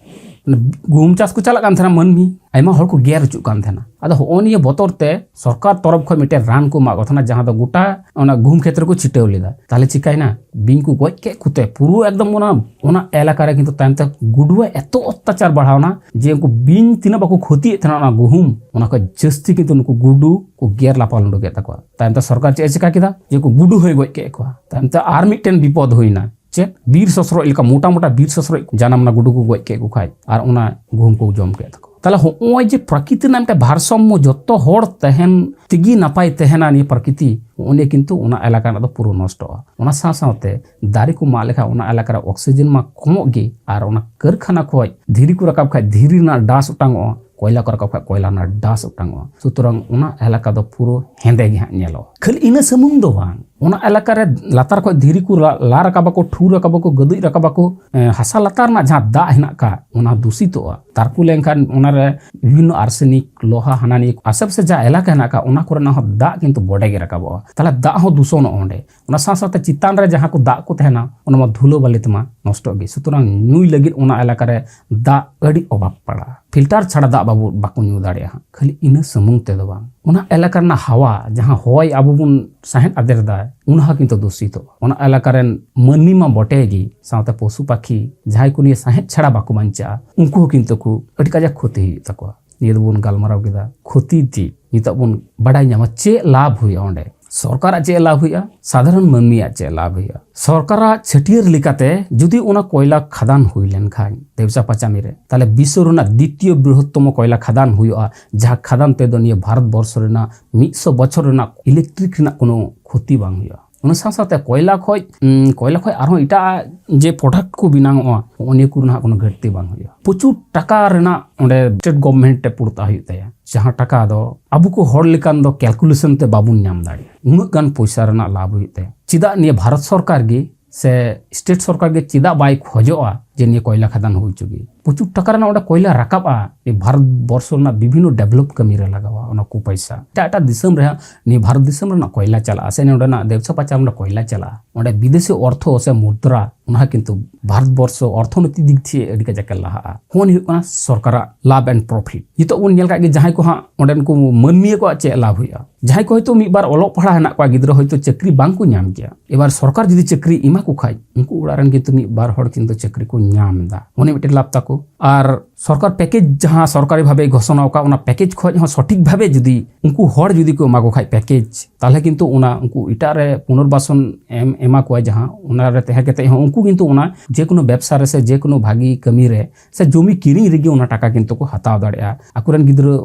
ᱜᱩᱦᱩᱢ ᱪᱟᱥ ᱠᱚ ᱪᱟᱞᱟᱜ ᱠᱟᱱ ᱛᱟᱦᱮᱱᱟ, ᱢᱟᱹᱱᱢᱤ ᱟᱭᱢᱟ ᱦᱚᱲ ᱠᱚ ᱜᱮᱨ ᱦᱚᱪᱚᱜ ᱠᱟᱱ ᱛᱟᱦᱮᱱᱟ᱾ ᱟᱫᱚ ᱦᱚᱸᱜᱼᱚ ᱱᱤᱭᱟᱹ ᱵᱚᱛᱚᱨ ᱛᱮ ᱥᱚᱨᱠᱟᱨ ᱛᱚᱨᱚᱯ ᱠᱷᱚᱱ ᱢᱤᱫᱴᱮᱱ ᱨᱟᱱ ᱠᱚ ᱮᱢᱟᱜ ᱠᱚ ᱛᱟᱦᱮᱱᱟ, ᱡᱟᱦᱟᱸ ᱫᱚ ᱜᱚᱴᱟ ᱚᱱᱟ ᱜᱩᱦᱩᱢ ᱠᱷᱮᱛ ᱨᱮᱠᱚ ᱪᱷᱤᱴᱟᱹᱣ ᱞᱮᱫᱟ᱾ ᱛᱟᱦᱞᱮ ᱪᱤᱠᱟᱭᱱᱟ? ᱵᱤᱧ ᱠᱚ ᱜᱚᱡ ᱠᱮᱫ ᱠᱚᱛᱮ ᱯᱩᱨᱟᱹ ᱮᱠᱫᱚᱢ ᱚᱱᱟ, ᱚᱱᱟ ᱮᱞᱟᱠᱟ ᱨᱮ ᱠᱤᱱᱛᱩ ᱛᱟᱭᱚᱢ ᱛᱮ ᱜᱩᱰᱩᱣᱟᱜ ᱮᱛᱚ ᱚᱛᱛᱟᱪᱟᱨ ᱵᱟᱲᱦᱟᱣᱱᱟ ᱡᱮ ᱩᱱᱠᱩ ᱵᱤᱧ ᱛᱤᱱᱟᱹᱜ ᱵᱟᱠᱚ ᱠᱷᱚᱛᱤᱭᱮᱫ ᱛᱟᱦᱮᱱᱟ ᱚᱱᱟ ᱜᱩᱦᱩᱢ, ᱚᱱᱟ ᱠᱷᱚᱱ ᱡᱟᱹᱥᱛᱤ ᱠᱤᱱᱛᱩ ᱱᱩᱠᱩ ᱜᱩᱰᱩ ᱠᱚ ᱜᱮᱨ ᱞᱟᱯᱟ ᱞᱩᱸᱰᱩ ᱠᱮᱫ ᱛᱟᱠᱚᱣᱟ᱾ ᱛᱟᱭᱚᱢ ᱛᱮ ᱥᱚᱨᱠᱟᱨ ᱪᱮᱫ ᱮ ᱪᱤᱠᱟ ᱠᱮᱫᱟ? ᱡᱮ ᱩᱱᱠᱩ ᱜᱩᱰᱩ ᱦᱚᱸᱭ ᱜᱚᱡ ᱠᱮᱫ ᱠᱚᱣᱟ᱾ ᱛᱟᱭᱚᱢ ᱛᱮ ᱟᱨ ᱢᱤᱫᱴᱮᱱ ᱵᱤᱯᱚᱫ ᱦᱩᱭᱱᱟ᱾ ᱪᱮᱫ? ᱵᱤᱨ ᱥᱚᱥᱨᱚᱡ ᱞᱮᱠᱟ ᱢᱚᱴᱟ ᱢᱚᱴᱟ ᱵᱤᱨ ᱥᱚᱥᱨᱚᱡ ᱡᱟᱱᱟᱢ ᱮᱱᱟ, ᱜᱩᱰᱩ ᱠᱚ ᱜᱚᱡ ᱠᱮᱫ ᱠᱚ ᱠᱷᱟᱡ, ᱟᱨ ᱚᱱᱟ ᱜᱩᱦᱩᱢ ᱠᱚ ᱡᱚᱢ ᱠᱮᱫ ᱛᱟᱠᱚ᱾ ᱛᱟᱦᱞᱮ ᱦᱚᱸᱜᱼᱚᱭ ᱡᱮ ᱯᱨᱟᱠᱨᱤᱛᱤ ᱨᱮᱱᱟᱜ ᱢᱤᱫᱴᱮᱱ ᱵᱷᱟᱨᱥᱟᱢᱢᱚ, ᱡᱚᱛᱚ ᱦᱚᱲ ᱛᱟᱦᱮᱱ ᱛᱮᱜᱮ ᱱᱟᱯᱟᱭ ᱛᱟᱦᱮᱱᱟ ᱱᱤᱭᱟᱹ ᱯᱨᱟᱠᱨᱤᱛᱤ, ᱦᱚᱸᱜᱼᱚ ᱱᱤᱭᱟᱹ ᱠᱤᱱᱛᱩ ᱚᱱᱟ ᱮᱞᱟᱠᱟ ᱨᱮᱱᱟᱜ ᱫᱚ ᱯᱩᱨᱟᱹ ᱱᱚᱥᱴᱚᱜᱼᱟ᱾ ᱚᱱᱟ ᱥᱟᱶ ᱥᱟᱶᱛᱮ ᱫᱟᱨᱮ ᱠᱚ ᱢᱟᱜ ᱞᱮᱠᱷᱟᱱ ᱚᱱᱟ ᱮᱞᱟᱠᱟ ᱨᱮ ᱚᱠᱥᱤᱡᱮᱱ ᱢᱟ ᱠᱚᱢᱚᱜ ᱜᱮ, ᱟᱨ ᱚᱱᱟ ᱠᱟᱹᱨᱠᱷᱟᱱᱟ ᱠᱷᱚᱡ ᱫᱷᱤᱨᱤ ᱠᱚ ᱨᱟᱠᱟᱵ ᱠᱷᱟᱡ ᱫᱷᱤᱨᱤ ᱨᱮᱱᱟᱜ ᱰᱟᱥ ᱚᱴᱟᱝᱚᱜᱼᱟ, ᱠᱚᱭᱞᱟ ᱠᱚ ᱨᱟᱠᱟᱵ ᱠᱷᱟᱡ ᱠᱚᱭᱞᱟ ᱨᱮᱱᱟᱜ ᱰᱟᱥ ᱚᱴᱟᱝᱚᱜᱼᱟ᱾ ᱥᱩᱛᱚᱨᱟᱝ ᱚᱱᱟ ᱮᱞᱟᱠᱟ ᱫᱚ ᱯᱩᱨᱟᱹ ᱦᱮᱸᱫᱮ ᱜᱮ ᱦᱟᱸᱜ ᱧᱮᱞᱚᱜᱼᱟ᱾ ᱠᱷᱟᱹᱞᱤ ᱤᱱᱟᱹ ᱥᱩᱢᱩᱝ ᱫᱚ ᱵᱟᱝ, ᱚᱱᱟ ᱮᱞᱟᱠᱟ ᱨᱮ ᱞᱟᱛᱟᱨ ᱠᱷᱚᱡ ᱫᱷᱤᱨᱤ ᱠᱚ ᱞᱟ, ᱞᱟ ᱨᱟᱠᱟᱵᱟᱠᱚ, ᱴᱷᱩ ᱨᱟᱠᱟᱵᱟᱠᱚ, ᱜᱟᱹᱫᱩᱡ ᱨᱟᱠᱟᱵᱟᱠᱚ, ᱮ, ᱦᱟᱥᱟ ᱞᱟᱛᱟᱨ ᱨᱮᱱᱟᱜ ᱡᱟᱦᱟᱸ ᱫᱟᱜ ᱦᱮᱱᱟᱜ ᱠᱟᱜ, ᱚᱱᱟ ᱫᱩᱥᱤᱛᱚᱜᱼᱟ᱾ ᱛᱟᱨᱠᱩ ᱞᱮᱱᱠᱷᱟᱱ ᱚᱱᱟᱨᱮ ᱵᱤᱵᱷᱤᱱᱱᱚ ᱟᱨᱥᱮᱱᱤᱠ, ᱞᱳᱦᱟ, ᱦᱟᱱᱟ ᱱᱤᱭᱟᱹ ᱟᱥᱮ ᱯᱟᱥᱮ ᱡᱟᱦᱟᱸ ᱮᱞᱟᱠᱟ ᱦᱮᱱᱟᱜ ᱠᱟᱜ, ᱚᱱᱟ ᱠᱚᱨᱮᱱᱟᱜ ᱦᱚᱸ ᱫᱟᱜ ᱠᱤᱱᱛᱩ ᱵᱚᱰᱮ ᱜᱮ ᱨᱟᱠᱟᱵᱚᱜᱼᱟ᱾ ᱛᱟᱦᱞᱮ ᱫᱟᱜ ᱦᱚᱸ ᱫᱩᱥᱚᱱᱚᱜᱼᱟ ᱚᱸᱰᱮ᱾ ᱚᱱᱟ ᱥᱟᱶ ᱥᱟᱶᱛᱮ ᱪᱮᱛᱟᱱ ᱨᱮ ᱡᱟᱦᱟᱸ ᱠᱚ ᱫᱟᱜ ᱠᱚ ᱛᱟᱦᱮᱱᱟ, ᱚᱱᱟ ᱢᱟ ᱫᱷᱩᱞᱟᱹ ᱵᱟᱹᱞᱤ ᱛᱮᱢᱟ ᱱᱚᱥᱴᱚᱜ ᱜᱮ᱾ ᱥᱩᱛᱚᱨᱟᱝ ᱧᱩᱭ ᱞᱟᱹᱜᱤᱫ ᱚᱱᱟ ᱮᱞᱟᱠᱟ ᱨᱮ ᱫᱟᱜ ᱟᱹᱰᱤ ᱚᱵᱷᱟᱵ ᱯᱟᱲᱟᱜᱼᱟ᱾ ᱯᱷᱤᱞᱴᱟᱨ ᱪᱷᱟᱲᱟ ᱫᱟᱜ ᱵᱟᱵᱚ, ᱵᱟᱠᱚ ᱧᱩ ᱫᱟᱲᱮᱭᱟᱜᱼᱟ ᱦᱟᱸᱜ᱾ ᱠᱷᱟᱹᱞᱤ ᱤᱱᱟᱹ ᱥᱩᱢᱩᱝ ᱛᱮᱫᱚ ᱵᱟᱝ, ᱚᱱᱟ ᱮᱞᱟᱠᱟ ᱨᱮᱱᱟᱜ ᱦᱟᱣᱟ, ᱡᱟᱦᱟᱸ ᱦᱚᱭ ᱟᱵᱚ ᱵᱚᱱ ᱥᱟᱦᱮᱸᱫ ᱟᱫᱮᱨ ᱮᱫᱟ, ᱚᱱᱟ ᱦᱚᱸ ᱠᱤᱱᱛᱩ ᱫᱩᱥᱤᱛᱚᱜᱼᱟ᱾ ᱚᱱᱟ ᱮᱞᱟᱠᱟ ᱨᱮᱱ ᱢᱟᱹᱱᱢᱤ ᱢᱟ ᱵᱚᱴᱮ ᱜᱮ, ᱥᱟᱶᱛᱮ ᱯᱚᱥᱩ ᱯᱟᱠᱷᱤ, ᱡᱟᱦᱟᱸᱭ ᱠᱚ ᱱᱤᱭᱟᱹ ᱥᱟᱦᱮᱸᱫ ᱪᱷᱟᱲᱟ ᱵᱟᱠᱚ ᱵᱟᱧᱪᱟᱜᱼᱟ, ᱩᱱᱠᱩ ᱦᱚᱸ ᱠᱤᱱᱛᱩ ᱠᱚ ᱟᱹᱰᱤ ᱠᱟᱡᱟᱠ ᱠᱷᱚᱛᱤ ᱦᱩᱭᱩᱜ ᱛᱟᱠᱚᱣᱟ᱾ ᱱᱤᱭᱟᱹ ᱫᱚᱵᱚᱱ ᱜᱟᱞᱢᱟᱨᱟᱣ ᱠᱮᱫᱟ ᱠᱷᱚᱛᱤ ᱫᱤᱠ᱾ ᱱᱤᱛᱚᱜ ᱵᱚᱱ ᱵᱟᱰᱟᱭ ᱧᱟᱢᱟ ᱪᱮᱫ ᱞᱟᱵᱷ ᱦᱩᱭᱩᱜᱼᱟ ᱚᱸᱰᱮ, ᱥᱚᱨᱠᱟᱨᱟᱜ ᱪᱮᱫ ᱞᱟᱵᱷ ᱦᱩᱭᱩᱜᱼᱟ, ᱥᱟᱫᱷᱟᱨᱚᱱ ᱢᱟᱹᱱᱢᱤᱭᱟᱜ ᱪᱮᱫ ᱞᱟᱵᱷ ᱦᱩᱭᱩᱜᱼᱟ᱾ ᱥᱚᱨᱠᱟᱨᱟᱜ ᱪᱷᱟᱹᱴᱭᱟᱹᱨ ᱞᱮᱠᱟᱛᱮ ᱡᱩᱫᱤ ᱚᱱᱟ ᱠᱚᱭᱞᱟ ᱠᱷᱟᱫᱟᱱ ᱦᱩᱭ ᱞᱮᱱᱠᱷᱟᱱ ᱫᱮᱣᱪᱟ ᱯᱟᱪᱟᱢᱤ ᱨᱮ, ᱛᱟᱦᱞᱮ ᱵᱤᱥᱥᱚ ᱨᱮᱱᱟᱜ ᱫᱤᱛᱤᱭᱚ ᱵᱨᱤᱦᱚᱛᱛᱚᱢᱚ ᱠᱚᱭᱞᱟ ᱠᱷᱟᱫᱟᱱ ᱦᱩᱭᱩᱜᱼᱟ, ᱡᱟᱦᱟᱸ ᱠᱷᱟᱫᱟᱱ ᱛᱮᱫᱚ ᱱᱤᱭᱟᱹ ᱵᱷᱟᱨᱚᱛ ᱵᱚᱨᱥᱚ ᱨᱮᱱᱟᱜ ᱢᱤᱫ ᱥᱚ ᱵᱚᱪᱷᱚᱨ ᱨᱮᱱᱟᱜ ᱤᱞᱮᱠᱴᱨᱤᱠ ᱨᱮᱱᱟᱜ ᱠᱳᱱᱳ ᱠᱷᱚᱛᱤ ᱵᱟᱝ ᱦᱩᱭᱩᱜᱼᱟ᱾ ᱚᱱᱟ ᱥᱟᱶ ᱥᱟᱶᱛᱮ ᱠᱚᱭᱞᱟ ᱠᱷᱚᱡ, ᱩᱢ, ᱠᱚᱭᱞᱟ ᱠᱷᱚᱡ ᱟᱨᱦᱚᱸ ᱮᱴᱟᱜ ᱡᱮ ᱯᱨᱚᱰᱟᱠᱴ ᱠᱚ ᱵᱮᱱᱟᱣᱚᱜᱼᱟ, ᱚᱱᱟ ᱠᱚ ᱨᱮᱱᱟᱜ ᱠᱳᱱᱳ ᱜᱷᱟᱹᱴᱛᱤ ᱵᱟᱝ ᱦᱩᱭᱩᱜᱼᱟ᱾ ᱯᱨᱚᱪᱩᱨ ᱴᱟᱠᱟ ᱨᱮᱱᱟᱜ ᱚᱸᱰᱮ ᱥᱴᱮᱴ ᱜᱚᱵᱷᱢᱮᱱᱴ ᱮ ᱯᱩᱨᱛᱟᱹ ᱦᱩᱭᱩᱜ ᱛᱟᱭᱟ, ᱡᱟᱦᱟᱸ ᱴᱟᱠᱟ ᱫᱚ ᱟᱵᱚ ᱠᱚ ᱦᱚᱲ ᱞᱮᱠᱟᱱ ᱫᱚ ᱠᱮᱞᱠᱩᱞᱮᱥᱚᱱ ᱛᱮ ᱵᱟᱵᱚᱱ ᱧᱟᱢ ᱫᱟᱲᱮᱭᱟᱜᱼᱟ᱾ ᱩᱱᱟᱹᱜ ᱜᱟᱱ ᱯᱚᱭᱥᱟ ᱨᱮᱱᱟᱜ ᱞᱟᱵᱷ ᱦᱩᱭᱩᱜ ᱛᱟᱭᱟ᱾ ᱪᱮᱫᱟᱜ ᱱᱤᱭᱟᱹ ᱵᱷᱟᱨᱚᱛ ᱥᱚᱨᱠᱟᱨ ᱜᱮ ᱥᱮ ᱥᱴᱮᱴ ᱥᱚᱨᱠᱟᱨ ᱜᱮ ᱪᱮᱫᱟᱜ ᱵᱟᱭ ᱠᱷᱚᱡᱚᱜᱼᱟ ᱡᱮ ᱱᱤᱭᱟᱹ ᱠᱚᱭᱞᱟ ᱠᱷᱟᱫᱟᱱ ᱦᱩᱭ ᱦᱚᱪᱚ ᱜᱮ᱾ ᱯᱨᱚᱪᱩᱨ ᱴᱟᱠᱟ ᱨᱮᱱᱟᱜ ᱚᱸᱰᱮ ᱠᱚᱭᱞᱟ ᱨᱟᱠᱟᱵᱼᱟ, ᱱᱤᱭᱟᱹ ᱵᱷᱟᱨᱚᱛ ᱵᱚᱨᱥᱚ ᱨᱮᱱᱟᱜ ᱵᱤᱵᱷᱤᱱᱱᱚ ᱰᱮᱵᱷᱞᱚᱯ ᱠᱟᱹᱢᱤ ᱨᱮ ᱞᱟᱜᱟᱣᱟ᱾ ᱚᱱᱟ ᱠᱚ ᱯᱚᱭᱥᱟ ᱮᱴᱟᱜ ᱮᱴᱟᱜ ᱫᱤᱥᱚᱢ ᱨᱮᱦᱚᱸ ᱱᱤᱭᱟᱹ ᱵᱷᱟᱨᱚᱛ ᱫᱤᱥᱚᱢ ᱨᱮᱱᱟᱜ ᱠᱚᱭᱞᱟ ᱪᱟᱞᱟᱜᱼᱟ, ᱥᱮ ᱱᱚᱸᱰᱮᱱᱟᱜ ᱫᱮᱵᱽᱥᱟ ᱯᱟᱪᱟᱢ ᱨᱮᱱᱟᱜ ᱠᱚᱭᱞᱟ ᱪᱟᱞᱟᱜᱼᱟ, ᱚᱸᱰᱮ ᱵᱤᱫᱮᱥᱤ ᱚᱨᱛᱷᱚ ᱥᱮ ᱢᱩᱫᱽᱨᱟ, ᱚᱱᱟ ᱦᱚᱸ ᱠᱤᱱᱛᱩ ᱵᱷᱟᱨᱚᱛ ᱵᱚᱨᱥᱚ ᱚᱨᱛᱷᱚᱱᱤᱛᱤ ᱫᱤᱠ ᱛᱷᱮᱠᱮ ᱟᱹᱰᱤ ᱠᱟᱡᱟᱠ ᱮ ᱞᱟᱦᱟᱜᱼᱟ᱾ ᱦᱚᱸ ᱦᱩᱭᱩᱜ ᱠᱟᱱᱟ ᱥᱚᱨᱠᱟᱨᱟᱜ ᱞᱟᱵᱷ and profit᱾ ᱱᱤᱛᱚᱜ ᱵᱚᱱ ᱧᱮᱞ ᱠᱟᱜ ᱜᱮ, ᱡᱟᱦᱟᱸᱭ ᱠᱚ ᱦᱟᱸᱜ ᱚᱸᱰᱮᱱ ᱠᱚ ᱢᱟᱹᱱᱢᱤ ᱠᱚᱣᱟᱜ ᱪᱮᱫ ᱞᱟᱵᱷ ᱦᱩᱭᱩᱜᱼᱟ? ᱡᱟᱦᱟᱸᱭ ᱠᱚ ᱦᱚᱭᱛᱳ ᱢᱤᱫ ᱵᱟᱨ ᱚᱞᱚᱜ ᱯᱟᱲᱦᱟᱜ ᱦᱮᱱᱟᱜ ᱠᱚᱣᱟ, ᱜᱤᱫᱽᱨᱟᱹ ᱦᱚᱭᱛᱳ ᱪᱟᱹᱠᱨᱤ ᱵᱟᱝ ᱠᱚ ᱧᱟᱢ ᱠᱮᱭᱟ, ᱮᱵᱟᱨ ᱥᱚᱨᱠᱟᱨ ᱡᱩᱫᱤ ᱪᱟᱹᱠᱨᱤ ᱮᱢᱟ ᱠᱚ ᱠᱷᱟᱡ, ᱩᱱᱠᱩ ᱚᱲᱟᱜ ᱨᱮᱱ ᱠᱤᱱᱛᱩ ᱢᱤᱫ ᱵᱟᱨ ᱦᱚᱲ ᱠᱤᱱᱛᱩ ᱪᱟᱹᱠᱨᱤ ᱠᱚ ᱧᱟᱢ ᱮᱫᱟ, ᱚᱱᱮ ᱢᱤᱫᱴᱮᱱ ᱞᱟᱵᱷ ᱛᱟᱠᱚ᱾ ᱟᱨ ᱥᱚᱨᱠᱟᱨ ᱯᱮᱠᱮᱡᱽ ᱡᱟᱦᱟᱸ ᱥᱚᱨᱠᱟᱨᱤ ᱵᱷᱟᱵᱮ ᱜᱷᱳᱥᱚᱱᱟ ᱟᱠᱟᱫ, ᱚᱱᱟ ᱯᱮᱠᱮᱡᱽ ᱠᱷᱚᱡ ᱦᱚᱸ ᱥᱚᱴᱷᱤᱠ ᱵᱷᱟᱵᱮ ᱡᱩᱫᱤ ᱩᱱᱠᱩ ᱦᱚᱲ ᱡᱩᱫᱤ ᱠᱚ ᱮᱢᱟ ᱠᱚ ᱠᱷᱟᱡ ᱯᱮᱠᱮᱡᱽ, ᱛᱟᱦᱚᱞᱮ ᱠᱤᱱᱛᱩ ᱚᱱᱟ ᱩᱱᱠᱩ ᱮᱴᱟᱜ ᱨᱮ ᱯᱩᱱᱚᱨᱵᱟᱥᱚᱱ ᱮᱢ, ᱮᱢᱟ ᱠᱚᱣᱟ, ᱡᱟᱦᱟᱸ ᱚᱱᱟ ᱨᱮ ᱛᱟᱦᱮᱸ ᱠᱟᱛᱮ ᱦᱚᱸ ᱩᱱᱠᱩ ᱠᱤᱱᱛᱩ ᱚᱱᱟ ᱡᱮᱠᱳᱱᱳ ᱵᱮᱵᱽᱥᱟ ᱨᱮ ᱥᱮ ᱡᱮᱠᱳᱱᱳ ᱵᱷᱟᱹᱜᱤ ᱠᱟᱹᱢᱤ ᱨᱮ ᱥᱮ ᱡᱚᱢᱤ ᱠᱤᱨᱤᱧ ᱨᱮᱜᱮ ᱚᱱᱟ ᱴᱟᱠᱟ ᱠᱤᱱᱛᱩ ᱠᱚ ᱦᱟᱛᱟᱣ ᱫᱟᱲᱮᱭᱟᱜᱼᱟ᱾ ᱟᱠᱚᱨᱮᱱ ᱜᱤᱫᱽᱨᱟᱹ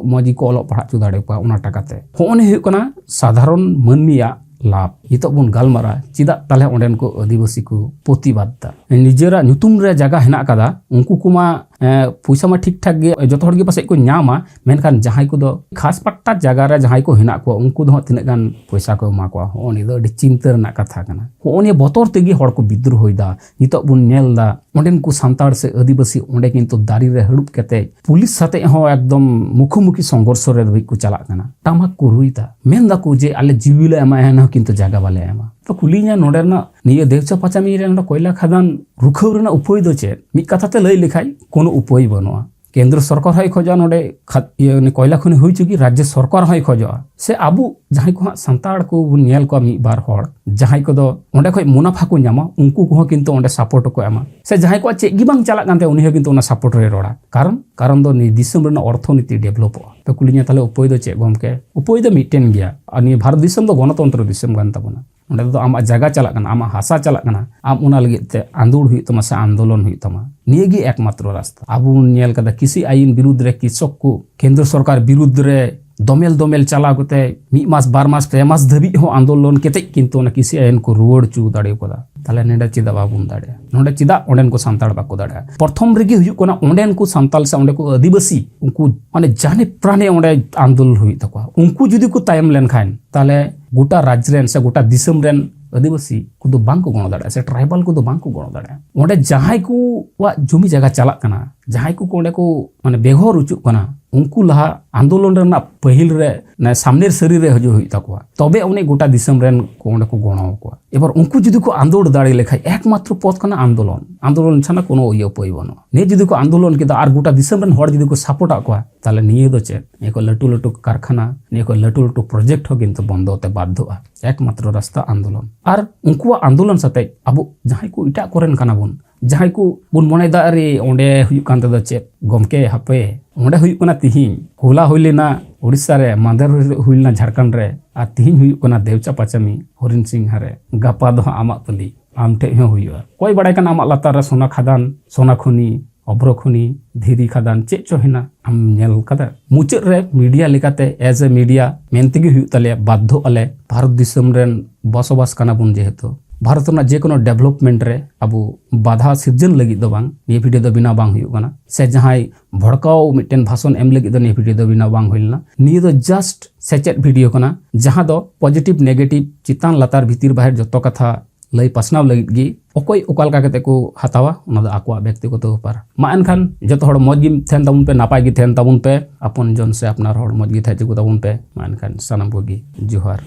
ᱢᱚᱡᱽ ᱜᱮᱠᱚ ᱚᱞᱚᱜ ᱯᱟᱲᱦᱟᱜ ᱦᱚᱪᱚ ᱫᱟᱲᱮᱭᱟᱠᱚᱣᱟ ᱚᱱᱟ ᱴᱟᱠᱟ ᱛᱮ᱾ ᱦᱚᱸᱜᱼᱚ ᱱᱤᱭᱟᱹ ᱦᱩᱭᱩᱜ ᱠᱟᱱᱟ ᱥᱟᱫᱷᱟᱨᱚᱱ ᱢᱟᱹᱱᱢᱤᱭᱟᱜ ᱞᱟᱵᱷ᱾ ᱱᱤᱛᱚᱜ ᱵᱚᱱ ᱜᱟᱞᱢᱟᱨᱟᱜᱼᱟ ᱪᱮᱫᱟᱜ ᱛᱟᱦᱞᱮ ᱚᱸᱰᱮᱱ ᱠᱚ ᱟᱹᱫᱤᱵᱟᱹᱥᱤ ᱠᱚ ᱯᱨᱚᱛᱤᱵᱟᱫ ᱫᱟ᱾ ᱱᱤᱡᱮᱨᱟᱜ ᱧᱩᱛᱩᱢ ᱨᱮ ᱡᱟᱭᱜᱟ ᱦᱮᱱᱟᱜ ᱟᱠᱟᱫᱟ, ᱩᱱᱠᱩ ᱠᱚᱢᱟ, ᱮ, ᱯᱚᱭᱥᱟ ᱢᱟ ᱴᱷᱤᱠ ᱴᱷᱟᱠ ᱜᱮ ᱡᱚᱛᱚ ᱦᱚᱲ ᱜᱮ ᱯᱟᱥᱮᱡ ᱠᱚ ᱧᱟᱢᱟ, ᱢᱮᱱᱠᱷᱟᱱ ᱡᱟᱦᱟᱸᱭ ᱠᱚᱫᱚ ᱠᱷᱟᱥ ᱯᱟᱴᱴᱟ ᱡᱟᱭᱜᱟ ᱨᱮ ᱡᱟᱦᱟᱸᱭ ᱠᱚ ᱦᱮᱱᱟᱜ ᱠᱚᱣᱟ, ᱩᱱᱠᱩ ᱫᱚ ᱦᱟᱸᱜ ᱛᱤᱱᱟᱹᱜ ᱜᱟᱱ ᱯᱚᱭᱥᱟ ᱠᱚ ᱮᱢᱟ ᱠᱚᱣᱟ? ᱦᱚᱸᱜᱼᱚ ᱱᱤᱭᱟᱹ ᱫᱚ ᱟᱹᱰᱤ ᱪᱤᱱᱛᱟᱹ ᱨᱮᱱᱟᱜ ᱠᱟᱛᱷᱟ ᱠᱟᱱᱟ᱾ ᱦᱚᱸᱜᱼᱚ ᱱᱤᱭᱟᱹ ᱵᱚᱛᱚᱨ ᱛᱮᱜᱮ ᱦᱚᱲ ᱠᱚ ᱵᱤᱫᱽᱨᱳᱦᱚᱭᱮᱫᱟ᱾ ᱱᱤᱛᱚᱜ ᱵᱚᱱ ᱧᱮᱞ ᱮᱫᱟ ᱚᱸᱰᱮᱱ ᱠᱚ ᱥᱟᱱᱛᱟᱲ ᱥᱮ ᱟᱹᱫᱤᱵᱟᱹᱥᱤ ᱚᱸᱰᱮ ᱠᱤᱱᱛᱩ ᱫᱟᱨᱮ ᱨᱮ ᱦᱟᱹᱲᱩᱵ ᱠᱟᱛᱮ ᱯᱩᱞᱤᱥ ᱥᱟᱛᱮᱜ ᱦᱚᱸ ᱮᱠᱫᱚᱢ ᱢᱩᱠᱷᱟᱹᱢᱩᱠᱷᱤ ᱥᱚᱝᱜᱷᱚᱨᱥᱚ ᱨᱮ ᱫᱷᱟᱹᱵᱤᱡ ᱠᱚ ᱪᱟᱞᱟᱜ ᱠᱟᱱᱟ᱾ ᱴᱟᱢᱟᱠ ᱠᱚ ᱨᱩᱭ ᱮᱫᱟ, ᱢᱮᱱ ᱫᱟᱠᱚ ᱡᱮ ᱟᱞᱮ ᱡᱤᱣᱤ ᱞᱮ ᱮᱢᱟ, ᱮᱱᱦᱚᱸ ᱠᱤᱱᱛᱩ ᱡᱟᱭᱜᱟ ᱵᱟᱞᱮ ᱮᱢᱟ᱾ ᱛᱚ ᱠᱩᱞᱤᱧᱟ, ᱱᱚᱰᱮ ᱨᱮᱱᱟᱜ ᱱᱤᱭᱟᱹ ᱫᱮᱣᱪᱟ ᱯᱟᱪᱟᱢᱤ ᱨᱮ ᱱᱚᱰᱮ ᱠᱚᱭᱞᱟ ᱠᱷᱟᱫᱟᱱ ᱨᱩᱠᱷᱟᱹᱣ ᱨᱮᱱᱟᱜ ᱩᱯᱟᱹᱭ ᱫᱚ ᱪᱮᱫ? ᱢᱤᱫ ᱠᱟᱛᱷᱟ ᱛᱮ ᱞᱟᱹᱭ ᱞᱮᱠᱷᱟᱡ ᱠᱳᱱᱳ ᱩᱯᱟᱹᱭ ᱵᱟᱹᱱᱩᱜᱼᱟ᱾ ᱠᱮᱱᱫᱨᱚ ᱥᱚᱨᱠᱟᱨ ᱦᱚᱸᱭ ᱠᱷᱚᱡᱚᱜᱼᱟ ᱱᱚᱰᱮ ᱠᱷᱟᱫ-, ᱤᱭᱟᱹ, ᱩᱱᱤ ᱠᱚᱭᱞᱟ ᱠᱷᱚᱱᱤ ᱦᱩᱭ ᱦᱚᱪᱚ ᱜᱮ, ᱨᱟᱡᱽᱡᱚ ᱥᱚᱨᱠᱟᱨ ᱦᱚᱸᱭ ᱠᱷᱚᱡᱚᱜᱼᱟ᱾ ᱥᱮ ᱟᱵᱚ ᱡᱟᱦᱟᱸᱭ ᱠᱚ ᱦᱟᱸᱜ ᱥᱟᱱᱛᱟᱲ ᱠᱚ ᱵᱚᱱ ᱧᱮᱞ ᱠᱚᱣᱟ ᱢᱤᱫ ᱵᱟᱨ ᱦᱚᱲ, ᱡᱟᱦᱟᱸᱭ ᱠᱚᱫᱚ ᱚᱸᱰᱮ ᱠᱷᱚᱡ ᱢᱩᱱᱟᱯᱷᱟ ᱠᱚ ᱧᱟᱢᱟ, ᱩᱱᱠᱩ ᱠᱚᱦᱚᱸ ᱠᱤᱱᱛᱩ ᱚᱸᱰᱮ ᱥᱟᱯᱳᱨᱴ ᱠᱚ ᱮᱢᱟ᱾ ᱥᱮ ᱡᱟᱦᱟᱸᱭ ᱠᱚᱣᱟᱜ ᱪᱮᱫ ᱜᱮ ᱵᱟᱝ ᱪᱟᱞᱟᱜ ᱠᱟᱱ ᱛᱟᱭᱟ, ᱩᱱᱤ ᱦᱚᱸ ᱠᱤᱱᱛᱩ ᱚᱱᱟ ᱥᱟᱯᱳᱨᱴ ᱨᱮᱭ ᱨᱚᱲᱟ᱾ ᱠᱟᱨᱚᱱ, ᱠᱟᱨᱚᱱ ᱫᱚ ᱱᱤᱭᱟᱹ ᱫᱤᱥᱚᱢ ᱨᱮᱱᱟᱜ ᱚᱨᱛᱷᱚᱱᱤᱛᱤ ᱰᱮᱵᱷᱞᱚᱯᱚᱜᱼᱟ᱾ ᱛᱚ ᱠᱩᱞᱤᱧᱟ, ᱛᱟᱦᱞᱮ ᱩᱯᱟᱹᱭ ᱫᱚ ᱪᱮᱫ ᱜᱚᱢᱠᱮ? ᱩᱯᱟᱹᱭ ᱫᱚ ᱢᱤᱫᱴᱮᱱ ᱜᱮᱭᱟ᱾ ᱟᱨ ᱱᱤᱭᱟᱹ ᱵᱷᱟᱨᱚᱛ ᱫᱤᱥᱚᱢ ᱫᱚ ᱜᱚᱱᱚᱛᱚᱱᱛᱨᱚ ᱫᱤᱥᱚᱢ ᱠᱟᱱ ᱛᱟᱵᱚᱱᱟ᱾ ᱚᱸᱰᱮ ᱫᱚ ᱟᱢᱟᱜ ᱡᱟᱭᱜᱟ ᱪᱟᱞᱟᱜ ᱠᱟᱱᱟ, ᱟᱢᱟᱜ ᱦᱟᱥᱟ ᱪᱟᱞᱟᱜ ᱠᱟᱱᱟ, ᱟᱢ ᱚᱱᱟ ᱞᱟᱹᱜᱤᱫ ᱛᱮ ᱟᱸᱫᱳᱲ ᱦᱩᱭᱩᱜ ᱛᱟᱢᱟ ᱥᱮ ᱟᱱᱫᱳᱞᱚᱱ ᱦᱩᱭᱩᱜ ᱛᱟᱢᱟ᱾ ᱱᱤᱭᱟᱹ ᱜᱮ ᱮᱠᱢᱟᱛᱨᱚ ᱨᱟᱥᱛᱟ᱾ ᱟᱵᱚ ᱵᱚᱱ ᱧᱮᱞ ᱠᱟᱫᱟ ᱠᱨᱤᱥᱤ ᱟᱭᱤᱱ ᱵᱤᱨᱩᱫᱽ ᱨᱮ ᱠᱨᱤᱥᱚᱠ ᱠᱚ ᱠᱮᱱᱫᱨᱚ ᱥᱚᱨᱠᱟᱨ ᱵᱤᱨᱩᱫᱽ ᱨᱮ ᱫᱚᱢᱮᱞ ᱫᱚᱢᱮᱞ ᱪᱟᱞᱟᱣ ᱠᱟᱛᱮ ᱢᱤᱫ ᱢᱟᱥ, ᱵᱟᱨ ᱢᱟᱥ, ᱯᱮ ᱢᱟᱥ ᱫᱷᱟᱹᱵᱤᱡ ᱦᱚᱸ ᱟᱱᱫᱳᱞᱚᱱ ᱠᱟᱛᱮ ᱠᱤᱱᱛᱩ ᱚᱱᱟ ᱠᱨᱤᱥᱤ ᱟᱭᱤᱱ ᱠᱚ ᱨᱩᱣᱟᱹᱲ ᱦᱚᱪᱚ ᱫᱟᱲᱮ ᱠᱟᱫᱟ᱾ ᱛᱟᱦᱞᱮ ᱱᱚᱰᱮ ᱪᱮᱫᱟᱜ ᱵᱟᱵᱚᱱ ᱫᱟᱲᱮᱭᱟᱜᱼᱟ? ᱱᱚᱰᱮ ᱪᱮᱫᱟᱜ ᱚᱸᱰᱮᱱ ᱠᱚ ᱥᱟᱱᱛᱟᱲ ᱵᱟᱠᱚ ᱫᱟᱲᱮᱭᱟᱜᱼᱟ? ᱯᱨᱚᱛᱷᱚᱢ ᱨᱮᱜᱮ ᱦᱩᱭᱩᱜ ᱠᱟᱱᱟ ᱚᱸᱰᱮᱱ ᱠᱚ ᱥᱟᱱᱛᱟᱲ ᱥᱮ ᱚᱸᱰᱮ ᱠᱚ ᱟᱹᱫᱤᱵᱟᱹᱥᱤ, ᱩᱱᱠᱩ ᱢᱟᱱᱮ ᱡᱟᱱᱮ ᱯᱨᱟᱱᱮ ᱚᱸᱰᱮ ᱟᱱᱫᱳᱞᱚᱱ ᱦᱩᱭᱩᱜ ᱛᱟᱠᱚᱣᱟ᱾ ᱩᱱᱠᱩ ᱡᱩᱫᱤ ᱠᱚ ᱛᱟᱭᱚᱢ ᱞᱮᱱᱠᱷᱟᱱ, ᱛᱟᱦᱞᱮ ᱜᱚᱴᱟ ᱨᱟᱡᱽ ᱨᱮᱱ ᱥᱮ ᱜᱚᱴᱟ ᱫᱤᱥᱚᱢ ᱨᱮᱱ ᱟᱹᱫᱤᱵᱟᱹᱥᱤ ᱠᱚᱫᱚ ᱵᱟᱝ ᱠᱚ ᱜᱚᱲᱚ ᱫᱟᱲᱮᱭᱟᱜᱼᱟ, ᱥᱮ ᱴᱨᱟᱭᱵᱟᱞ ᱠᱚᱫᱚ ᱵᱟᱝ ᱠᱚ ᱜᱚᱲᱚ ᱫᱟᱲᱮᱭᱟᱜᱼᱟ᱾ ᱚᱸᱰᱮ ᱡᱟᱦᱟᱸᱭ ᱠᱚᱣᱟᱜ ᱡᱩᱢᱤ ᱡᱟᱭᱜᱟ ᱪᱟᱞᱟᱜ ᱠᱟᱱᱟ, ᱡᱟᱦᱟᱸᱭ ᱠᱚ ᱚᱸᱰᱮ ᱠᱚ ᱢᱟᱱᱮ ᱵᱮᱜᱷᱚᱨ ᱚᱪᱚᱜ ᱠᱟᱱᱟ, ᱩᱱᱠᱩ ᱞᱟᱦᱟ ᱟᱱᱫᱳᱞᱚᱱ ᱨᱮᱱᱟᱜ ᱯᱟᱹᱦᱤᱞ ᱨᱮ, ᱢᱟᱱᱮ ᱥᱟᱢᱱᱮᱨ ᱥᱟᱹᱨᱤ ᱨᱮ ᱦᱤᱡᱩᱜ ᱦᱩᱭᱩᱜ ᱛᱟᱠᱚᱣᱟ, ᱛᱚᱵᱮ ᱩᱱᱤ ᱜᱚᱴᱟ ᱫᱤᱥᱚᱢ ᱨᱮᱱ ᱠᱚ ᱚᱸᱰᱮ ᱠᱚ ᱜᱚᱲᱚ ᱟᱠᱚᱣᱟ᱾ ᱮᱵᱟᱨ ᱩᱱᱠᱩ ᱡᱩᱫᱤ ᱠᱚ ᱟᱱᱫᱳᱲ ᱫᱟᱲᱮ ᱞᱮᱠᱷᱟᱡ, ᱮᱠᱢᱟᱛᱨᱚ ᱯᱚᱛᱷ ᱠᱟᱱᱟ ᱟᱱᱫᱳᱞᱚᱱ᱾ ᱟᱱᱫᱳᱞᱚᱱ ᱪᱷᱟᱲᱟ ᱠᱳᱱᱳ ᱤᱭᱟᱹ ᱩᱯᱟᱹᱭ ᱵᱟᱹᱱᱩᱜᱼᱟ᱾ ᱱᱤᱭᱟᱹ ᱡᱩᱫᱤ ᱠᱚ ᱟᱱᱫᱳᱞᱚᱱ ᱠᱮᱫᱟ ᱟᱨ ᱜᱚᱴᱟ ᱫᱤᱥᱚᱢ ᱨᱮᱱ ᱦᱚᱲ ᱡᱩᱫᱤ ᱠᱚ ᱥᱟᱯᱳᱨᱴ ᱟᱜ ᱠᱚᱣᱟ, ᱛᱟᱦᱞᱮ ᱱᱤᱭᱟᱹ ᱫᱚ ᱪᱮᱫ? ᱱᱤᱭᱟᱹ ᱠᱚ ᱞᱟᱹᱴᱩ ᱞᱟᱹᱴᱩ ᱠᱟᱨᱠᱷᱟᱱᱟ, ᱱᱤᱭᱟᱹ ᱠᱚ ᱞᱟᱹᱴᱩ ᱞᱟᱹᱴᱩ ᱯᱨᱚᱡᱮᱠᱴ ᱦᱚᱸ ᱠᱤᱱᱛᱩ ᱵᱚᱱᱫᱚ ᱛᱮ ᱵᱟᱫᱽᱫᱷᱚᱜᱼᱟ᱾ ᱮᱠᱢᱟᱛᱨᱚ ᱨᱟᱥᱛᱟ ᱟᱱᱫᱳᱞᱚᱱ᱾ ᱟᱨ ᱩᱱᱠᱩᱣᱟᱜ ᱟᱱᱫᱳᱞᱚᱱ ᱥᱟᱛᱮᱜ ᱟᱵᱚ ᱡᱟᱦᱟᱸᱭ ᱠᱚ ᱮᱴᱟᱜ ᱠᱚᱨᱮᱱ ᱠᱟᱱᱟ ᱵᱚᱱ, ᱡᱟᱦᱟᱸᱭ ᱠᱚ ᱵᱚᱱ ᱢᱚᱱᱮᱭᱮᱫᱟ, "ᱟᱨᱮ, ᱚᱸᱰᱮ ᱦᱩᱭᱩᱜ ᱠᱟᱱ ᱛᱮᱫᱚ ᱪᱮᱫ ᱜᱚᱢᱠᱮ? ᱦᱟᱯᱮ, ᱚᱸᱰᱮ ᱦᱩᱭᱩᱜ ᱠᱟᱱᱟ ᱛᱤᱦᱤᱧ, ᱦᱚᱞᱟ ᱦᱩᱭ ᱞᱮᱱᱟ ᱩᱲᱤᱥᱥᱟ ᱨᱮ, ᱢᱟᱫᱷᱮᱨ ᱦᱩᱭ ᱞᱮᱱᱟ ᱡᱷᱟᱲᱠᱷᱚᱸᱰ ᱨᱮ, ᱟᱨ ᱛᱤᱦᱤᱧ ᱦᱩᱭᱩᱜ ᱠᱟᱱᱟ ᱫᱮᱣᱪᱟ ᱯᱟᱪᱟᱢᱤ ᱦᱚᱨᱤᱱ ᱥᱤᱝᱦᱟ ᱨᱮ, ᱜᱟᱯᱟ ᱫᱚ ᱦᱟᱸᱜ ᱟᱢᱟᱜ ᱯᱟᱹᱞᱤ, ᱟᱢ ᱴᱷᱮᱡ ᱦᱚᱸ ᱦᱩᱭᱩᱜᱼᱟ᱾ ᱚᱠᱚᱭ ᱵᱟᱲᱟᱭ ᱠᱟᱱᱟ ᱟᱢᱟᱜ ᱞᱟᱛᱟᱨ ᱨᱮ ᱥᱚᱱᱟ ᱠᱷᱟᱫᱟᱱ, ᱥᱚᱱᱟ ᱠᱷᱚᱱᱤ, ᱚᱵᱷᱨᱚ ᱠᱷᱚᱱᱤ, ᱫᱷᱤᱨᱤ ᱠᱷᱟᱫᱟᱱ, ᱪᱮᱫ ᱪᱚ ᱦᱮᱱᱟᱜ, ᱟᱢ ᱧᱮᱞ ᱠᱟᱫᱟ?" ᱢᱩᱪᱟᱹᱫ ᱨᱮ ᱢᱤᱰᱤᱭᱟ ᱞᱮᱠᱟᱛᱮ, as a media, ᱢᱮᱱ ᱛᱮᱜᱮ ᱦᱩᱭᱩᱜ ᱛᱟᱞᱮᱭᱟ, ᱵᱟᱫᱽᱫᱷᱚᱜ ᱟᱞᱮ᱾ ᱵᱷᱟᱨᱚᱛ ᱫᱤᱥᱚᱢ ᱨᱮᱱ ᱵᱚᱥᱚᱵᱟᱥ ᱠᱟᱱᱟ ᱵᱚᱱ ᱡᱮᱦᱮᱛᱩ, ᱵᱷᱟᱨᱚᱛ ᱨᱮᱱᱟᱜ ᱡᱮᱠᱳᱱᱳ ᱰᱮᱵᱷᱞᱚᱯᱢᱮᱱᱴ ᱨᱮ ᱟᱵᱚ ᱵᱟᱫᱷᱟ ᱥᱤᱨᱡᱚᱱ ᱞᱟᱹᱜᱤᱫ ᱫᱚ ᱵᱟᱝ, ᱱᱤᱭᱟᱹ ᱵᱷᱤᱰᱤᱭᱳ ᱫᱚ ᱵᱮᱱᱟᱣ ᱵᱟᱝ ᱦᱩᱭᱩᱜ ᱠᱟᱱᱟ, ᱥᱮ ᱡᱟᱦᱟᱸᱭ ᱵᱷᱚᱲᱠᱟᱣ ᱢᱤᱫᱴᱮᱱ ᱵᱷᱟᱥᱚᱱ ᱮᱢ ᱞᱟᱹᱜᱤᱫ ᱫᱚ ᱱᱤᱭᱟᱹ ᱵᱷᱤᱰᱤᱭᱳ ᱫᱚ ᱵᱮᱱᱟᱣ ᱵᱟᱝ ᱦᱩᱭ ᱞᱮᱱᱟ᱾ ᱱᱤᱭᱟᱹ ᱫᱚ just ᱥᱮᱪᱮᱫ ᱵᱷᱤᱰᱤᱭᱳ ᱠᱟᱱᱟ, ᱡᱟᱦᱟᱸ ᱫᱚ ᱯᱚᱡᱤᱴᱤᱵᱷ, ᱱᱮᱜᱮᱴᱤᱵᱷ, ᱪᱮᱛᱟᱱ ᱞᱟᱛᱟᱨ ᱵᱷᱤᱛᱤᱨ ᱵᱟᱦᱮᱨ ᱡᱚᱛᱚ ᱠᱟᱛᱷᱟ ᱞᱟᱹᱭ ᱯᱟᱥᱱᱟᱣ ᱞᱟᱹᱜᱤᱫ ᱜᱮ᱾ ᱚᱠᱚᱭ ᱚᱠᱟ ᱞᱮᱠᱟ ᱠᱟᱛᱮ ᱠᱚ ᱦᱟᱛᱟᱣᱟ, ᱚᱱᱟ ᱫᱚ ᱟᱠᱚᱣᱟᱜ ᱵᱮᱠᱛᱤᱜᱚᱛᱚ ᱵᱮᱯᱟᱨ᱾ ᱢᱟ ᱮᱱᱠᱷᱟᱱ ᱡᱚᱛᱚ ᱦᱚᱲ ᱢᱚᱡᱽ ᱜᱮ ᱛᱟᱦᱮᱱ ᱛᱟᱵᱚᱱ ᱯᱮ, ᱱᱟᱯᱟᱭ ᱜᱮ ᱛᱟᱦᱮᱱ ᱛᱟᱵᱚᱱ ᱯᱮ, ᱟᱯᱚᱱ ᱡᱚᱱ ᱥᱮ ᱟᱯᱱᱟᱨ ᱦᱚᱲ ᱢᱚᱡᱽ ᱜᱮ ᱛᱟᱦᱮᱸ ᱦᱚᱪᱚ ᱠᱚ ᱛᱟᱵᱚᱱ ᱯᱮ᱾ ᱢᱟ ᱮᱱᱠᱷᱟᱱ ᱥᱟᱱᱟᱢ ᱠᱚᱜᱮ ᱡᱚᱦᱟᱨ᱾